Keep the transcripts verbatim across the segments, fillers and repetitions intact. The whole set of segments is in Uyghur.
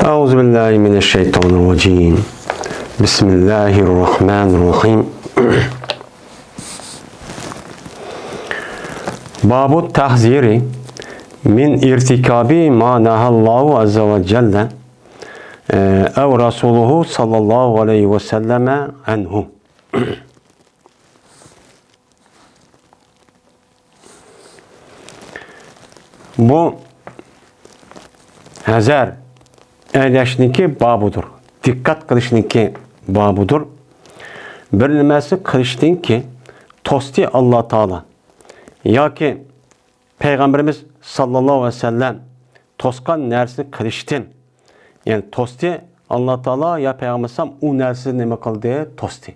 أعوذ بالله من الشيطان الرجيم. بسم الله الرحمن الرحيم. باب التحذير من ارتكاب ما نهى الله عز وجل، أو رسوله صلى الله عليه وسلم عنه. بۇ ھەزەر ئەيلەشنىڭكى بابىدۇر. دىققەت قىلىشنىڭكى بابىدۇر. بىر نېمىسى قىلىشتىنكى توستى ئاللا تائالا ياكى پەيغەمبىرىمىز ساللاللاھۇ ئەلەيھى ۋەسەللەم توسقان نەرسىنى قىلىشتىن، يەنى توستى ئاللا تائالا يا پەيغەمبەر ئەلەيھىسسالام ئۇ نەرسىنى نېمە قىلدى؟ توستى.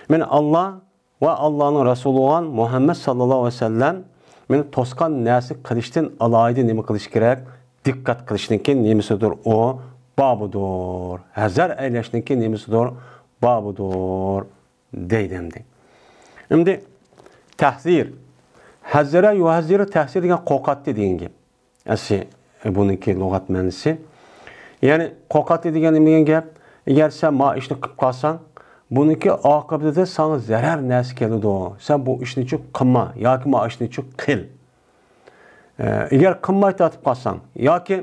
مانا ئاللا ۋە ئاللانىڭ رەسۇلى بولغان مۇھەممەد ساللاللاھۇ ئەلەيھى ۋەسەللەم مانا توسقان نەرسە قىلىشتىن ئالاھىدە نېمە قىلىش كېرەك؟ دىققەت قىلىشنىڭكى نېمىسىدۇر؟ ئۇ بابىدۇر. ھەزەر ئەيلەشنىڭكى نېمىسىدۇر؟ بابىدۇر. دەيدۇ ئەمدى. ئەمدى تەھزىر. ھەززەرە يۇھەززىرۇ تەھزىر دېگەن قورقاتتى دېگەن گەپ. ئەسلى بۇنىڭكى لۇغەت مەنىسى. يەنى قورقاتتى دېگەن نېمە دېگەن گەپ؟ ئەگەر سەن ما ئىشنى قىلىپ قالساڭ، بۇنىڭكى ئاقىۋىتىدە ساڭا زەرەر نەرسە كېلىدۇ. سەن بۇ ئىشنىچۇ قىلما ياكى ما ئىشنىچۇ قىل. ئە، ئەگەر قىلماي تارتىپ قالساڭ ياكى،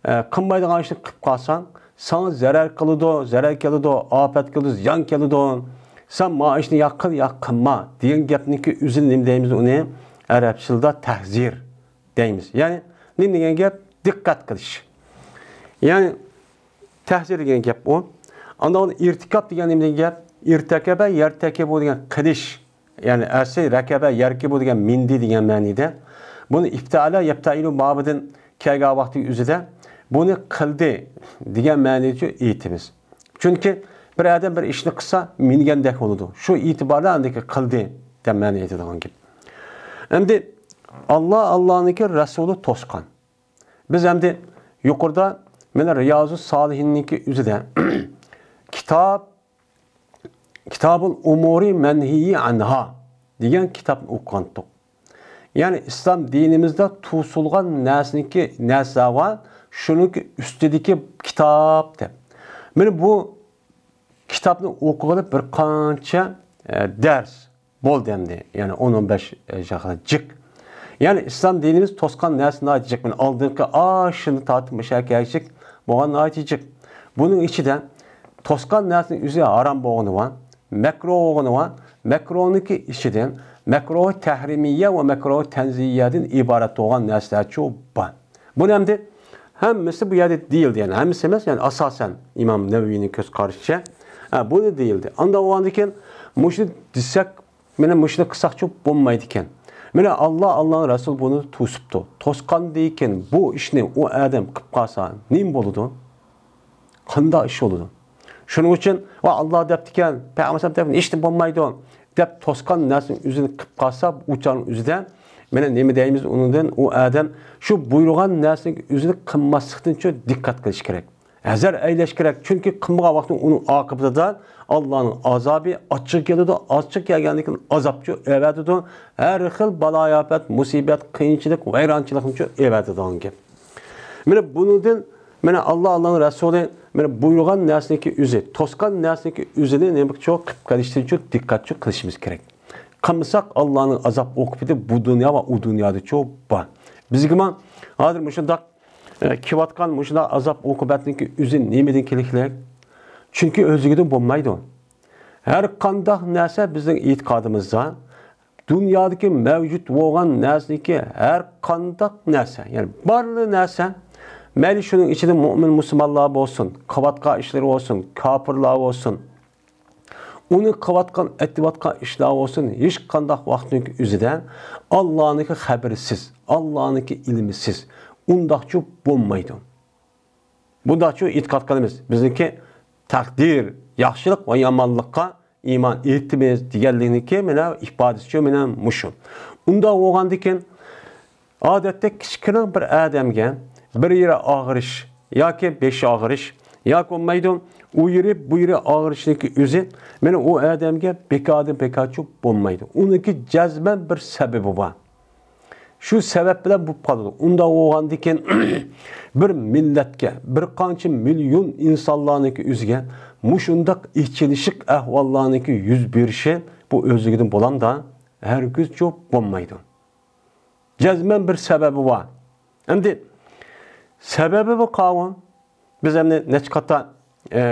ئە، قىلمايدىغان ئىشنى قىلىپ قالساڭ، ساڭا زەرەر قىلىدۇ، زەرەر كېلىدۇ، ئاپەت كېلىدۇ، زىيان كېلىدۇ. سەن ما ئىشنى يا قىل، يا قىلما دېگەن گەپنىڭكى ئۆزىنى نېمە دەيمىز ئۇنى؟ ئەرەب تىلىدا تەھزىر دەيمىز. يەنى نېمە دېگەن گەپ؟ دىققەت قىلىش. يەنى تەھزىر دېگەن گەپ ئۇ. ئاندىن ئىرتىكاب دېگەن نېمە دېگەن گەپ؟ ئىرتەكەبە يەرتەكىبۇ دېگەن قىلىش. يەنى ئەسلى رەكەبە يەركىبۇ دېگەن مىندى دېگەن مەنىدە. بۇنى ئىپتەئەلە يەپتەئىلۇ بابىدىن كەلگەن ۋاقتى ئۆزىدە بۇنى قىلدى دېگەن مەنىدىچۇ ئېيتىمىز. چۈنكى بىر ئادەم بىر ئىشنى قىلسا مىنگەندەك بولىدۇ. شۇ ئېتىباردا ئاندىكى قىلدى دەپ مەنە ئېيتىدىغان گەپ. ئەمدى ئاللا، ئاللانىڭكى رەسۇلى توسقان. بىز ئەمدى يۇقىرىدا مانا رىيازۇ سالىھىننىڭكى ئۆزىدە كىتاب، كىتابۇل ئۇمۇرى مەنھىيى ئەنھا دېگەن كىتابنى ئوقۇغانتۇق. يەنى ئىسلام دىنىمىزدا توسۇلغان نەرسىنىڭكى، نەرسە بار، شۇنىڭكى ئۈستىدىكى كىتاب دەپ. مانا بۇ كىتابنى ئوقۇغىلى بىر قانچە، ئە، دەرس بولدى ئەمدى. يەنى ئون، ئون بەش، ئە، شەخلەر جىق. يەنى ئىسلام دىنىمىز توسقان نەرسە ناھايىتى جىق. مانا ئالدىنقى ئاشۇنى تارتىپ مۇشۇ يەرگىچىك بولغان ناھايىتى جىق. بۇنىڭ ئىچىدە توسقان نەرسىنىڭ ئۆزى ھارام بولغىنى بار، مەكرۇھ بولغىنى بار. مەكرۇھنىڭكى ئىچىدىن مەكرۇھ تەھرىمىيە ۋە مەكرۇھ تەنزىھىيەدىن ئىبارەت بولغان نەرسىلەرچۇ بار. بۇنى ئەمدى ھەممىسى بۇ يەردە دېيىلدى، يەنى ھەممىسى ئەمەس، يەنى ئاساسەن ئىمام نەۋەۋىنىڭ كۆز قارىشىچە، ھە، بۇنى دېيىلدى. ئانداق بولغاندىكىن مۇشۇنى دېسەك، مانا مۇشۇنى قىلساقچۇ بولمايدىكەن. مانا ئاللا، ئاللانىڭ رەسۇلى بۇنى توسۇپتۇ. توسقاندىكىن بۇ ئىشنى ئۇ ئادەم قىلىپ قالسا نېمە بولىدۇ؟ قانداق ئىش بولىدۇ؟ شۇنىڭ ئۈچۈن، ۋە ئاللا دەپتىكەن، پەيغەمبەر دەپتىكەن، ھېچنېمە بولمايدۇ دەپ توسقان نەرسىنى ئۆزىنى قىلىپ قالسا، ئۇ چاغنىڭ ئۆزىدە مانا نېمە دەيمىز ئۇنىڭدىن؟ ئۇ ئادەم شۇ بۇيرۇغان نەرسىنى ئۆزىنى قىلماسلىقتىنچۇ دىققەت قىلىش كېرەك. ھەزەر ئەيلەش كېرەك. چۈنكى قىلمىغان ۋاقتىدا ئۇنىڭ ئاقىۋىتىدە ئاللانىڭ ئازابى ئاچچىق كېلىدۇ. ئاچچىق كەلگەندىن كېيىن ئازابچۇ ئەۋەتىدۇ. ھەر خىل بالايىئاپەت، مۇسىبەت، قىيىنچىلىق، ۋەيرانچىلىقنىچۇ ئەۋەتىدىغان گەپ. مانا بۇنىڭدىن، مانا ئاللا، ئاللانىڭ رەسۇلى مانا بۇيرۇغان نەرسىنىڭكى ئۆزى، توسقان نەرسىنىڭكى ئۆزىنى نېمە قىلىشقا قىلىپ قېلىشتىنچۇ دىققەتچۇ قىلىشىمىز كېرەك. قىلمىساق، ئاللانىڭ ئازاب ئوقۇبىتى بۇ دۇنيا ۋە ئۇ دۇنيادىچۇ بار. بىزگىمۇ ھازىر مۇشۇنداق، ئە، كېلىۋاتقان مۇشۇنداق ئازاب ئوقۇبەتنىڭكى ئۆزى نېمىدىن كېلىكلىك؟ چۈنكى ئۆزلۈكىدىن بولمايدۇ. ھەر قانداق نەرسە بىزنىڭ ئېتىقادىمىزدا دۇنيادىكى مەۋجۇت بولغان نەرسىنىڭكى ھەر قانداق نەرسە، يەنى بارلىق نەرسە، مەيلى شۇنىڭ ئىچىدە مۆمىن مۇسۇلمانلار بولسۇن، قىلىۋاتقان ئىشلىرى بولسۇن، كاپىرلار بولسۇن، ئۇنى قىلىۋاتقان، ئېتىۋاتقان ئىشلار بولسۇن، ھېچقانداق ۋاقىتنىڭ ئۆزىدە ئاللانىڭكى خەۋىرىسىز، ئاللانىڭكى ئىلمىسىز، ئۇنداقچۇ بولمايدۇ. بۇنداقچۇ ئېتىقاد قىلىمىز. بىزنىڭكى تەقدىر، ياخشىلىق ۋە يامانلىققا ئىمان ئېيتىمىز دېگەنلىكنىڭكى مانا ئىپادىسىچۇ مانا مۇشۇ. ئۇنداق بولغاندىكىن، ئادەتتە كىچىككىنە بىر ئادەمگە بىر يېرى ئاغرىش ياكى بېشى ئاغرىش ياكى بولمايدۇ، ئۇ يېرى، بۇ يېرى ئاغرىشنىڭكى ئۆزى مانا ئۇ ئادەمگە بىكاردىن بىكارچۇ بولمايدۇ. ئۇنىڭكى جەزمەن بىر سەۋەبى بار. شۇ سەۋەب بىلەن بولۇپ قالىدۇ. ئۇنداق بولغاندىكىن بىر مىللەتكە، بىر قانچە مىليون ئىنسانلارنىڭكى ئۆزىگە مۇشۇنداق ئېچىنىشلىق ئەھۋاللارنىڭكى يۈز بېرىشى بۇ ئۆزلۈكىدىن بولامدا؟ ھەرگىزچۇ بولمايدۇ. جەزمەن بىر سەۋەبى بار. ئەمدى سەۋەبى بۇ قاۋۇ. بىز ئەمدى نەچچە قاتا، ئە،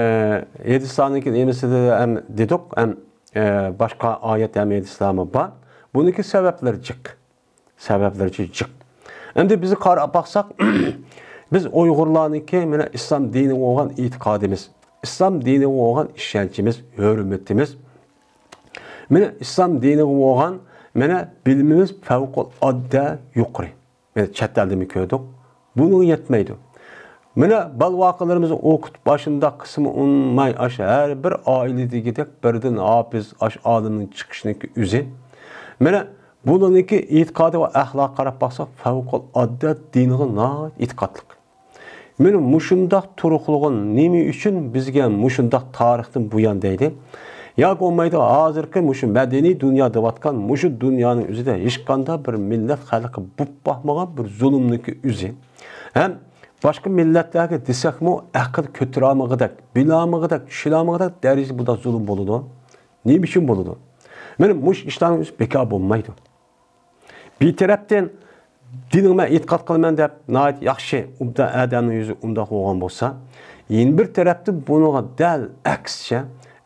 ھەدىسلەرنىڭكى نېمىسىدە ھەم دېدۇق، ھەم، ئە، باشقا ئايەت ھەم ھەدىسلەرمۇ بار. بۇنىڭكى سەۋەبلىرى جىق. سەۋەبلىرى جىق. ئەمدى بىز قاراپ باقساق، بىز ئۇيغۇرلارنىڭكى مانا ئىسلام دىنىغا بولغان ئېتىقادىمىز، ئىسلام دىنىغا بولغان ئىشەنچىمىز، ھۆرمىتىمىز، مانا ئىسلام دىنىغا بولغان مانا بىلىمىمىز پەۋقۇلئاددە يۇقىرى. مانا چەت ئەلدىمۇ كۆردۇق. بۇنىڭغا يەتمەيدۇ. مانا بالا-ۋاقىلىرىمىزنى ئوقۇتۇپ، ئاشۇنداق قىسمى ئۇنىماي، ئاشۇ ھەر بىر ئائىلىدىكىدەك بىردىن ھاپىز، ئاشۇ ئالىمنىڭ چىقىشىنىڭكى ئۆزى. مانا بۇلارنىڭكى ئېتىقادى ۋە ئەخلاقىغا قاراپ باقساق، پەۋقۇلئاددە دىنغا ناھايىتى ئېتىقادلىق. مانا مۇشۇنداق تۇرۇقلۇقى نېمە ئۈچۈن بىزگە مۇشۇنداق تارىختىن بۇيان دەيدۇ؟ ياكى بولمايدۇ، ھازىرقى مۇشۇ مەدەنىي دۇنيا دەۋاتقان مۇشۇ دۇنيانىڭ ئۆزىدە ھېچقانداق بىر مىللەت خەلققە بولۇپ باقمىغان بىر زۇلۇمنىڭكى ئۆزى. ھەم باشقا مىللەتلەرگە دېسەكمۇ، ئەقىل كۆتۈرەلمىگۈدەك، بىلەلمىگۈدەك، چۈشىنەلمىگۈدەك دەرىجىدە بۇنداق زۇلۇم بولىدۇ. نېمە ئۈچۈن بولىدۇ؟ مانا مۇشۇ ئىشلارنىڭ ئۆزى بىكار بولمايدۇ. بىر تەرەپتىن دىنغا مەن ئېتىقاد قىلىمەن دەپ ناھايىتى ياخشى، ئوبدان ئادەمنىڭ يۈزى ئۇنداق بولغان بولسا، يەنە بىر تەرەپتىن بۇنىڭغا دەل ئەكسىچە،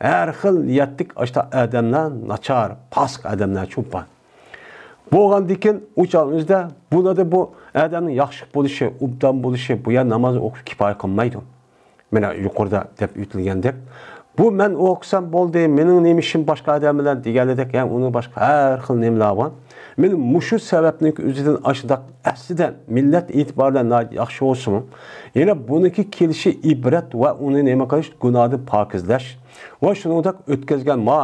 ھەر خىل نىيەتلىك ئاشۇنداق ئادەملەر ناچار، پاسىق ئادەملەرچۇ بار. بولغاندىكىن ئۇ چاغنىڭ ئۆزىدە بۇلاردا بۇ ئادەمنىڭ ياخشى بولۇشى، ئوبدان بولۇشى، بۇ يەر ناماز ئوقۇش كۇپايە قىلمايدۇ. مانا يۇقىرىدا دەپ ئۆتۈلگەندەك، بۇ مەن ئوقۇسام بولدى، مېنىڭ نېمە ئىشىم باشقا ئادەم بىلەن دېگەنلىدەك، يەنى ئۇنىڭ باشقا ھەر خىل نېمىلەر بار. مانا مۇشۇ سەۋەبنىڭ ئۆزىدىن ئاشۇنداق ئەسلىدە مىللەت ئېتىبارى بىلەن ناھايىتى ياخشى بولسىمۇ، يەنە بۇنىڭكى كېلىشى ئىبرەت ۋە ئۇنى نېمە قىلىش، گۇناھدىن پاكىزلەش ۋە شۇنىڭدەك ئۆتكەزگەن ما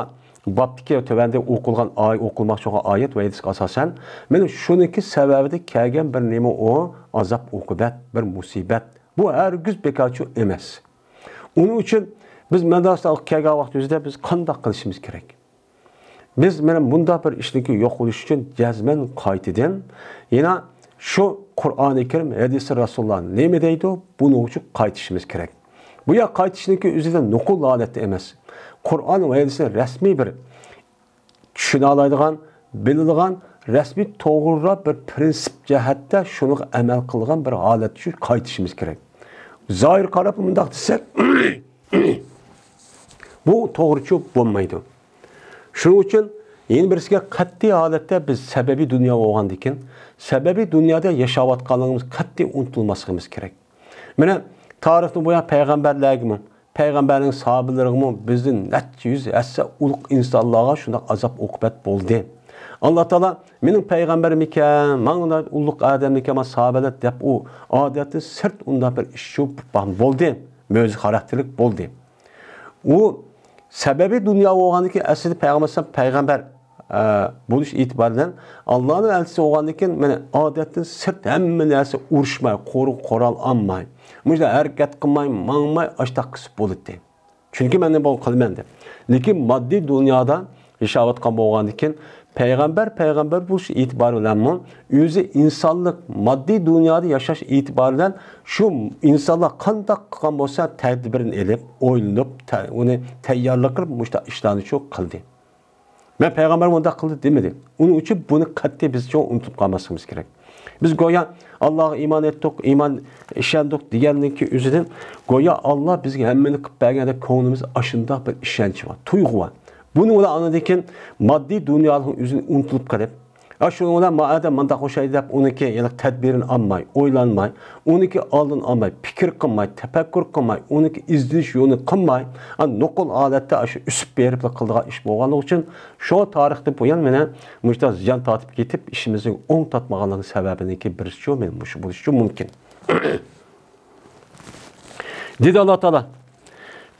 بابتىكى تۆۋەندە ئوقۇلغان ئاي-، ئوقۇلماقچى بولغان ئايەت ۋە ھەدىسكە ئاساسەن، مانا شۇنىڭكى سەۋەبىدە كەلگەن بىر نېمە ئۇ؟ ئازاب-ئوقۇبەت، بىر مۇسىبەت. بۇ ھەرگىز بىكارچۇ ئەمەس. ئۇنىڭ ئۈچۈن بىز مەدرەسىگە كەلگەن ۋاقتىمىزدا بىز قانداق قىلىشىمىز كېرەك؟ بىز مانا مۇنداق بىر ئىشنىڭكى يوق بولۇشى ئۈچۈن جەزمەن قايتىدىن يەنە شۇ قۇرئانى كەرىم، ھەدىسى رەسۇلۇللا نېمە دەيدۇ، بۇنىڭ ئۈچۈن قايتىشىمىز كېرەك. بۇ يەر قايتىشنىڭكى ئۆزىدە نوقۇل ھالەتتە ئەمەس. قۇرئان ۋە ھەدىسنى رەسمىي بىر چۈشىنەلەيدىغان، بىلىدىغان، رەسمىي توغرا بىر پىرىنسىپ جەھەتتە شۇنىڭغا ئەمەل قىلغان بىر ھالەتتە شۇ قايتىشىمىز كېرەك. زاھىر قاراپ مۇنداق دېسەك، بۇ توغرىچۇ بولمايدۇ. شۇنىڭ ئۈچۈن يەنە بىرسىگە قەتئىي ھالەتتە بىز سەبەبىي دۇنيا بولغاندىكىن، سەبەبىي دۇنيادا ياشاۋاتقانلىقىمىز قەتئىي ئۇنتۇلماسلىقىمىز كېرەك. مانا تارىختىن بۇيان پەيغەمبەرلەرگىمۇ، پەيغەمبەرنىڭ ساھابىلىرىغىمۇ بىزدىن نەچچە يۈز ھەسسە ئۇلۇغ ئىنسانلارغا شۇنداق ئازاب-ئوقۇبەت بولدى. ئاللا تائالا مېنىڭ پەيغەمبەرمىكەن، ماڭا ئۇلۇغ ئادەممىكەن، مانا ساھابىلەر دەپ ئۇ ئادەتتىن سىرت ئۇنداق بىر ئىش چۈشۈپ بولدى. مۆجىزە خاراكتېرلىك بولدى. ئۇ سەبەبىي دۇنيا بولغاندىكىن ئەسلىدە پەيغەمبەر ئەلەيھىسسالام پەيغەمبەر، ئە، بولۇش ئېتىبارى بىلەن ئاللانىڭ ئەلچىسى بولغاندىكىن، مانا، ئادەتتىن سىرت ھەممە نەرسە ئۇرۇشماي، قورۇ-، قورال ئالماي، مۇشۇنداق ھەرىكەت قىلماي، ماڭماي، ئاشتاق قىسىپ بولاتتى. چۈنكى مەن نېمە قىلىمەن دەپ. لېكىن ماددىي دۇنيادا ياشاۋاتقان بولغاندىكىن، پەيغەمبەر، پەيغەمبەر بولۇش ئېتىبارى بىلەنمۇ، ئۆزى ئىنسانلىق، ماددىي دۇنيادا ياشاش ئېتىبارى بىلەن شۇ ئىنسانلار قانداق قىلغان بولسا، تەدبىرىنى ئېلىپ، ئويلىنىپ، تە-، ئۇنى تەييارلىق قىلىپ، مۇشۇنداق ئىشلارنى شۇ قىلدى. مەن پەيغەمبەر مۇنداق قىلدى دېمىدى. ئۇنىڭ ئۈچۈن بۇنى قەتئىي بىز چوڭ ئۇنتۇپ قالماسلىقىمىز كېرەك. بىز گويا ئاللاغا ئىمان ئېيتتۇق، ئىمان ئىشەندۇق دېگەننىڭكى ئۆزىدىن گويا ئاللا بىزگە ھەممىنى قىلىپ بەرگەندەك كۆڭلىمىزدە ئاشۇنداق بىر ئىشەنچ بار، تۇيغۇ بار. بۇنى ئۇلار ئاندىن كېيىن ماددىي دۇنيالىقنىڭ ئۆزىنى ئۇنتۇلۇپ قېلىپ، ئا، شۇنىڭ بىلەن ما ئادەم مۇنداق ئوخشايدۇ دەپ ئۇنىڭكى يەنە تەدبىرىنى ئالماي، ئويلانماي، ئۇنىڭكى ئالدىنى ئالماي، پىكىر قىلماي، تەپەككۇر قىلماي، ئۇنىڭكى ئىزدىنىش يولىنى قىلماي، ئا، نوقۇل ھالەتتە شۇ ئۈسۈپ بېرىپلا قىلىدىغان ئىش بولغانلىقى ئۈچۈن شۇ تارىختىن بۇيان مانا مۇشۇنداق زىيان تارتىپ كېتىپ، ئىشىمىزنى ئوڭ تارتمىغانلىقىنىڭ سەۋەبىنىڭكى بىرسىچۇ مانا مۇشۇ بولۇشىچۇ مۇمكىن. دېدى ئاللا تائالا،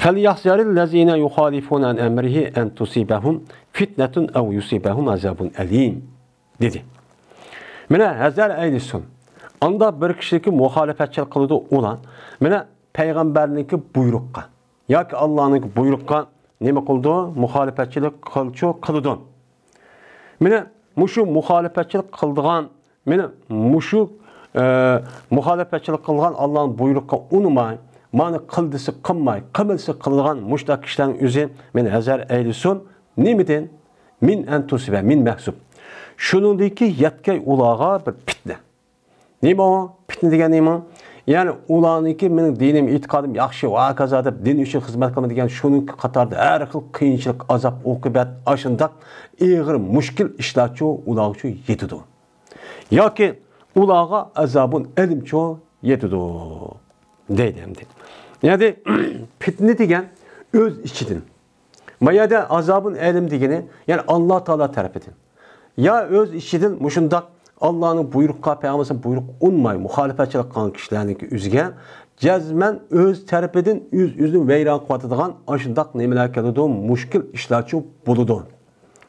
فَلْيَحْذَرِ الَّذِينَ يُخَالِفُونَ عَنْ أَمْرِهِ أَنْ تُصِيبَهُمْ فِتْنَةٌ أَوْ يُصِيبَهُمْ عَذَابٌ أَلِيمٌ، دېدى. مانا ھەزەر ئەيلىسۇن. ئاندا بىر كىشىلىككە مۇخالىپەتچىلىك قىلىدۇ ئۇلار. مانا پەيغەمبەرنىڭكى بۇيرۇققا ياكى ئاللانىڭكى بۇيرۇققا نېمە قىلىدۇ؟ مۇخالىپەتچىلىك قىلچۇ قىلىدۇ. مانا مۇشۇ مۇخالىپەتچىلىك قىلىدىغان مېنى مۇشۇ، ئە، مۇخالىپەتچىلىك قىلغان، ئاللانىڭ بۇيرۇقىغا ئۇنىماي، مانا قىل دېسە قىلماي، قىلما دېسە قىلىدىغان مۇشۇنداق كىشىلەرنىڭ ئۆزى مېنى ھەزەر ئەيلىسۇن. نېمىدىن؟ مىن ئەن تۇسىبە، مىن مەھزۇب. شۇنىڭدىكى يەتكەي ئۇلارغا بىر پىتنە. نېمە ئۇ؟ پىتنە دېگەن نېمە؟ يەنى ئۇلارنىڭكى مېنىڭ دىنىم، ئېتىقادىم ياخشى ۋە ھاكازا دەپ دىن ئۈچۈن خىزمەت قىلىمەن دېگەن شۇنىڭ قاتارىدا ھەر خىل قىيىنچىلىق، ئازاب، ئوقۇبەت، ئاشۇنداق ئېغىر مۈشكۈل ئىشلارچۇ ئۇلارغىچۇ يېتىدۇ. ياكى ئۇلارغا ئازابۇن ئەلىمچۇ يېتىدۇ دەيدۇ ئەمدى. يەنى پىتنە دېگەن ئۆز ئىچىدىن. ما يەردە ئازابۇن ئەلىم دېگىنى، يەنى ئاللا تائالا تەرىپىدىن. يا ئۆز ئىچىدىن مۇشۇنداق ئاللانىڭ بۇيرۇقىغا، پەيغەمبەر بۇيرۇق ئۇنماي مۇخالىپەتچىلىك قىلغان كىشىلەرنىڭكى ئۆزىگە جەزمەن ئۆز تەرىپىدىن ئۆز-ئۆزىنى ۋەيران قىلىۋاتىدىغان ئاشۇنداق نېمىلەر كېلىدۇ، مۈشكۈل ئىشلارچۇ بولىدۇ.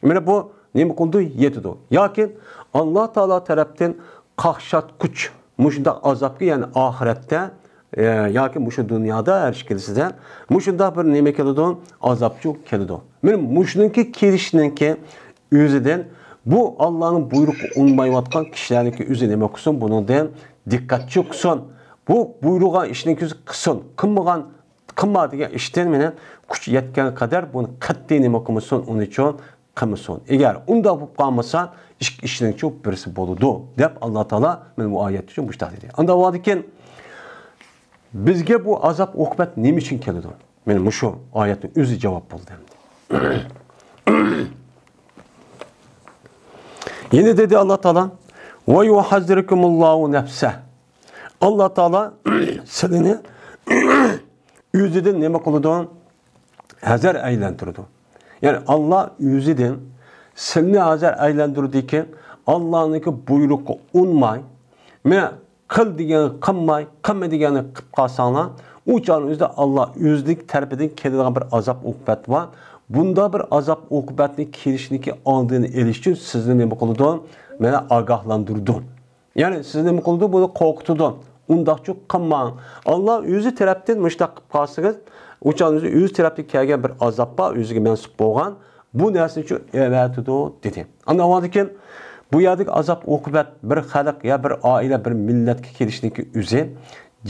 مانا بۇ نېمە قىلىدۇ؟ يېتىدۇ. ياكى ئاللا تائالا تەرەپتىن قاقشاتقۇچ مۇشۇنداق ئازابقا، يەنى ئاخىرەتتە، ئە، ياكى مۇشۇ دۇنيادا ھەر ئىككىلىسىدە مۇشۇنداق بىر نېمە كېلىدۇ؟ ئازابچۇ كېلىدۇ. مانا مۇشۇنىڭكى كېلىشىنىڭكى ئۆزىدىن بۇ ئاللانىڭ بۇيرۇقىغا ئۇنمايۋاتقان كىشىلەرنىڭكى ئۆزى نېمە قىلسۇن؟ بۇنىڭدىن دىققەتچۇ قىلسۇن. بۇ بۇيرۇغان ئىشنىڭكى ئۆزى قىلسۇن. قىلمىغان قىلما دېگەن ئىشتىن مېنى كۈچ يەتكەن قەدەر بۇنى قەتئىي نېمە قىلمىسۇن، ئۇنى چوڭ قىلمىسۇن. ئەگەر ئۇنداق بولۇپ قالمىسا، ئىككى ئىشنىڭچۇ بىرسى بولىدۇ، دەپ ئاللا تائالا مانا بۇ ئايەت ئۈچۈن مۇشۇنداق دېدى. ئاندا بولغاندىكىن بىزگە بۇ ئازاب ئوقۇبەت نېمە ئۈچۈن كېلىدۇ؟ مانا مۇشۇ ئايەتنىڭ ئۆزى جاۋاب بولدى ئەمدى. يەنە دېدى ئاللا تائالا، ۋە يۇھەززىركۇمۇللاھۇ نەفسە. ئاللا تائالا سىلىنى ئۆزىدىن نېمە قىلىدۇ؟ ھەزەر ئەيلەندۈرىدۇ. يەنى ئاللا ئۆزىدىن سىلىنى ھەزەر ئەيلەندۈرىدىكەن، ئاللانىڭكى بۇيرۇقىغا ئۇنماي، مانا قىل دېگەننى قىلماي، قىلما دېگەننى قىلىپ قالساڭلار، ئۇ چاغنىڭ ئۆزىدە ئاللا ئۆزىنىڭ تەرىپىدىن كېلىدىغان بىر ئازاب ئوقۇبەت بار. بۇنداق بىر ئازاب ئوقۇبەتنى كېلىشىنىڭكى ئالدىنى ئېلىش ئۈچۈن سىزنى نېمە قىلىدۇ؟ مانا ئاگاھلاندۇرىدۇ. يەنى سىزنى نېمە قىلىدۇ؟ بۇنى قورقۇتىدۇ. ئۇنداقچۇ قىلماڭ. ئاللا ئۆزى تەرەپتىن مۇشۇنداق قىلىپ قالسىڭىز، ئۇ چاغ ئۆزى، ئۆزى تەرەپتىن كەلگەن بىر ئازاب بار، ئۆزىگە مەنسۇپ بولغان. بۇ نەرسىنىچۇ ئەۋەتىدۇ، دېدى. ئاندىن ئاۋۋالدىكىن بۇ يەردىكى ئازاب ئوقۇبەت بىر خەلق يا بىر ئائىلە، بىر مىللەتكە كېلىشنىڭكى ئۆزى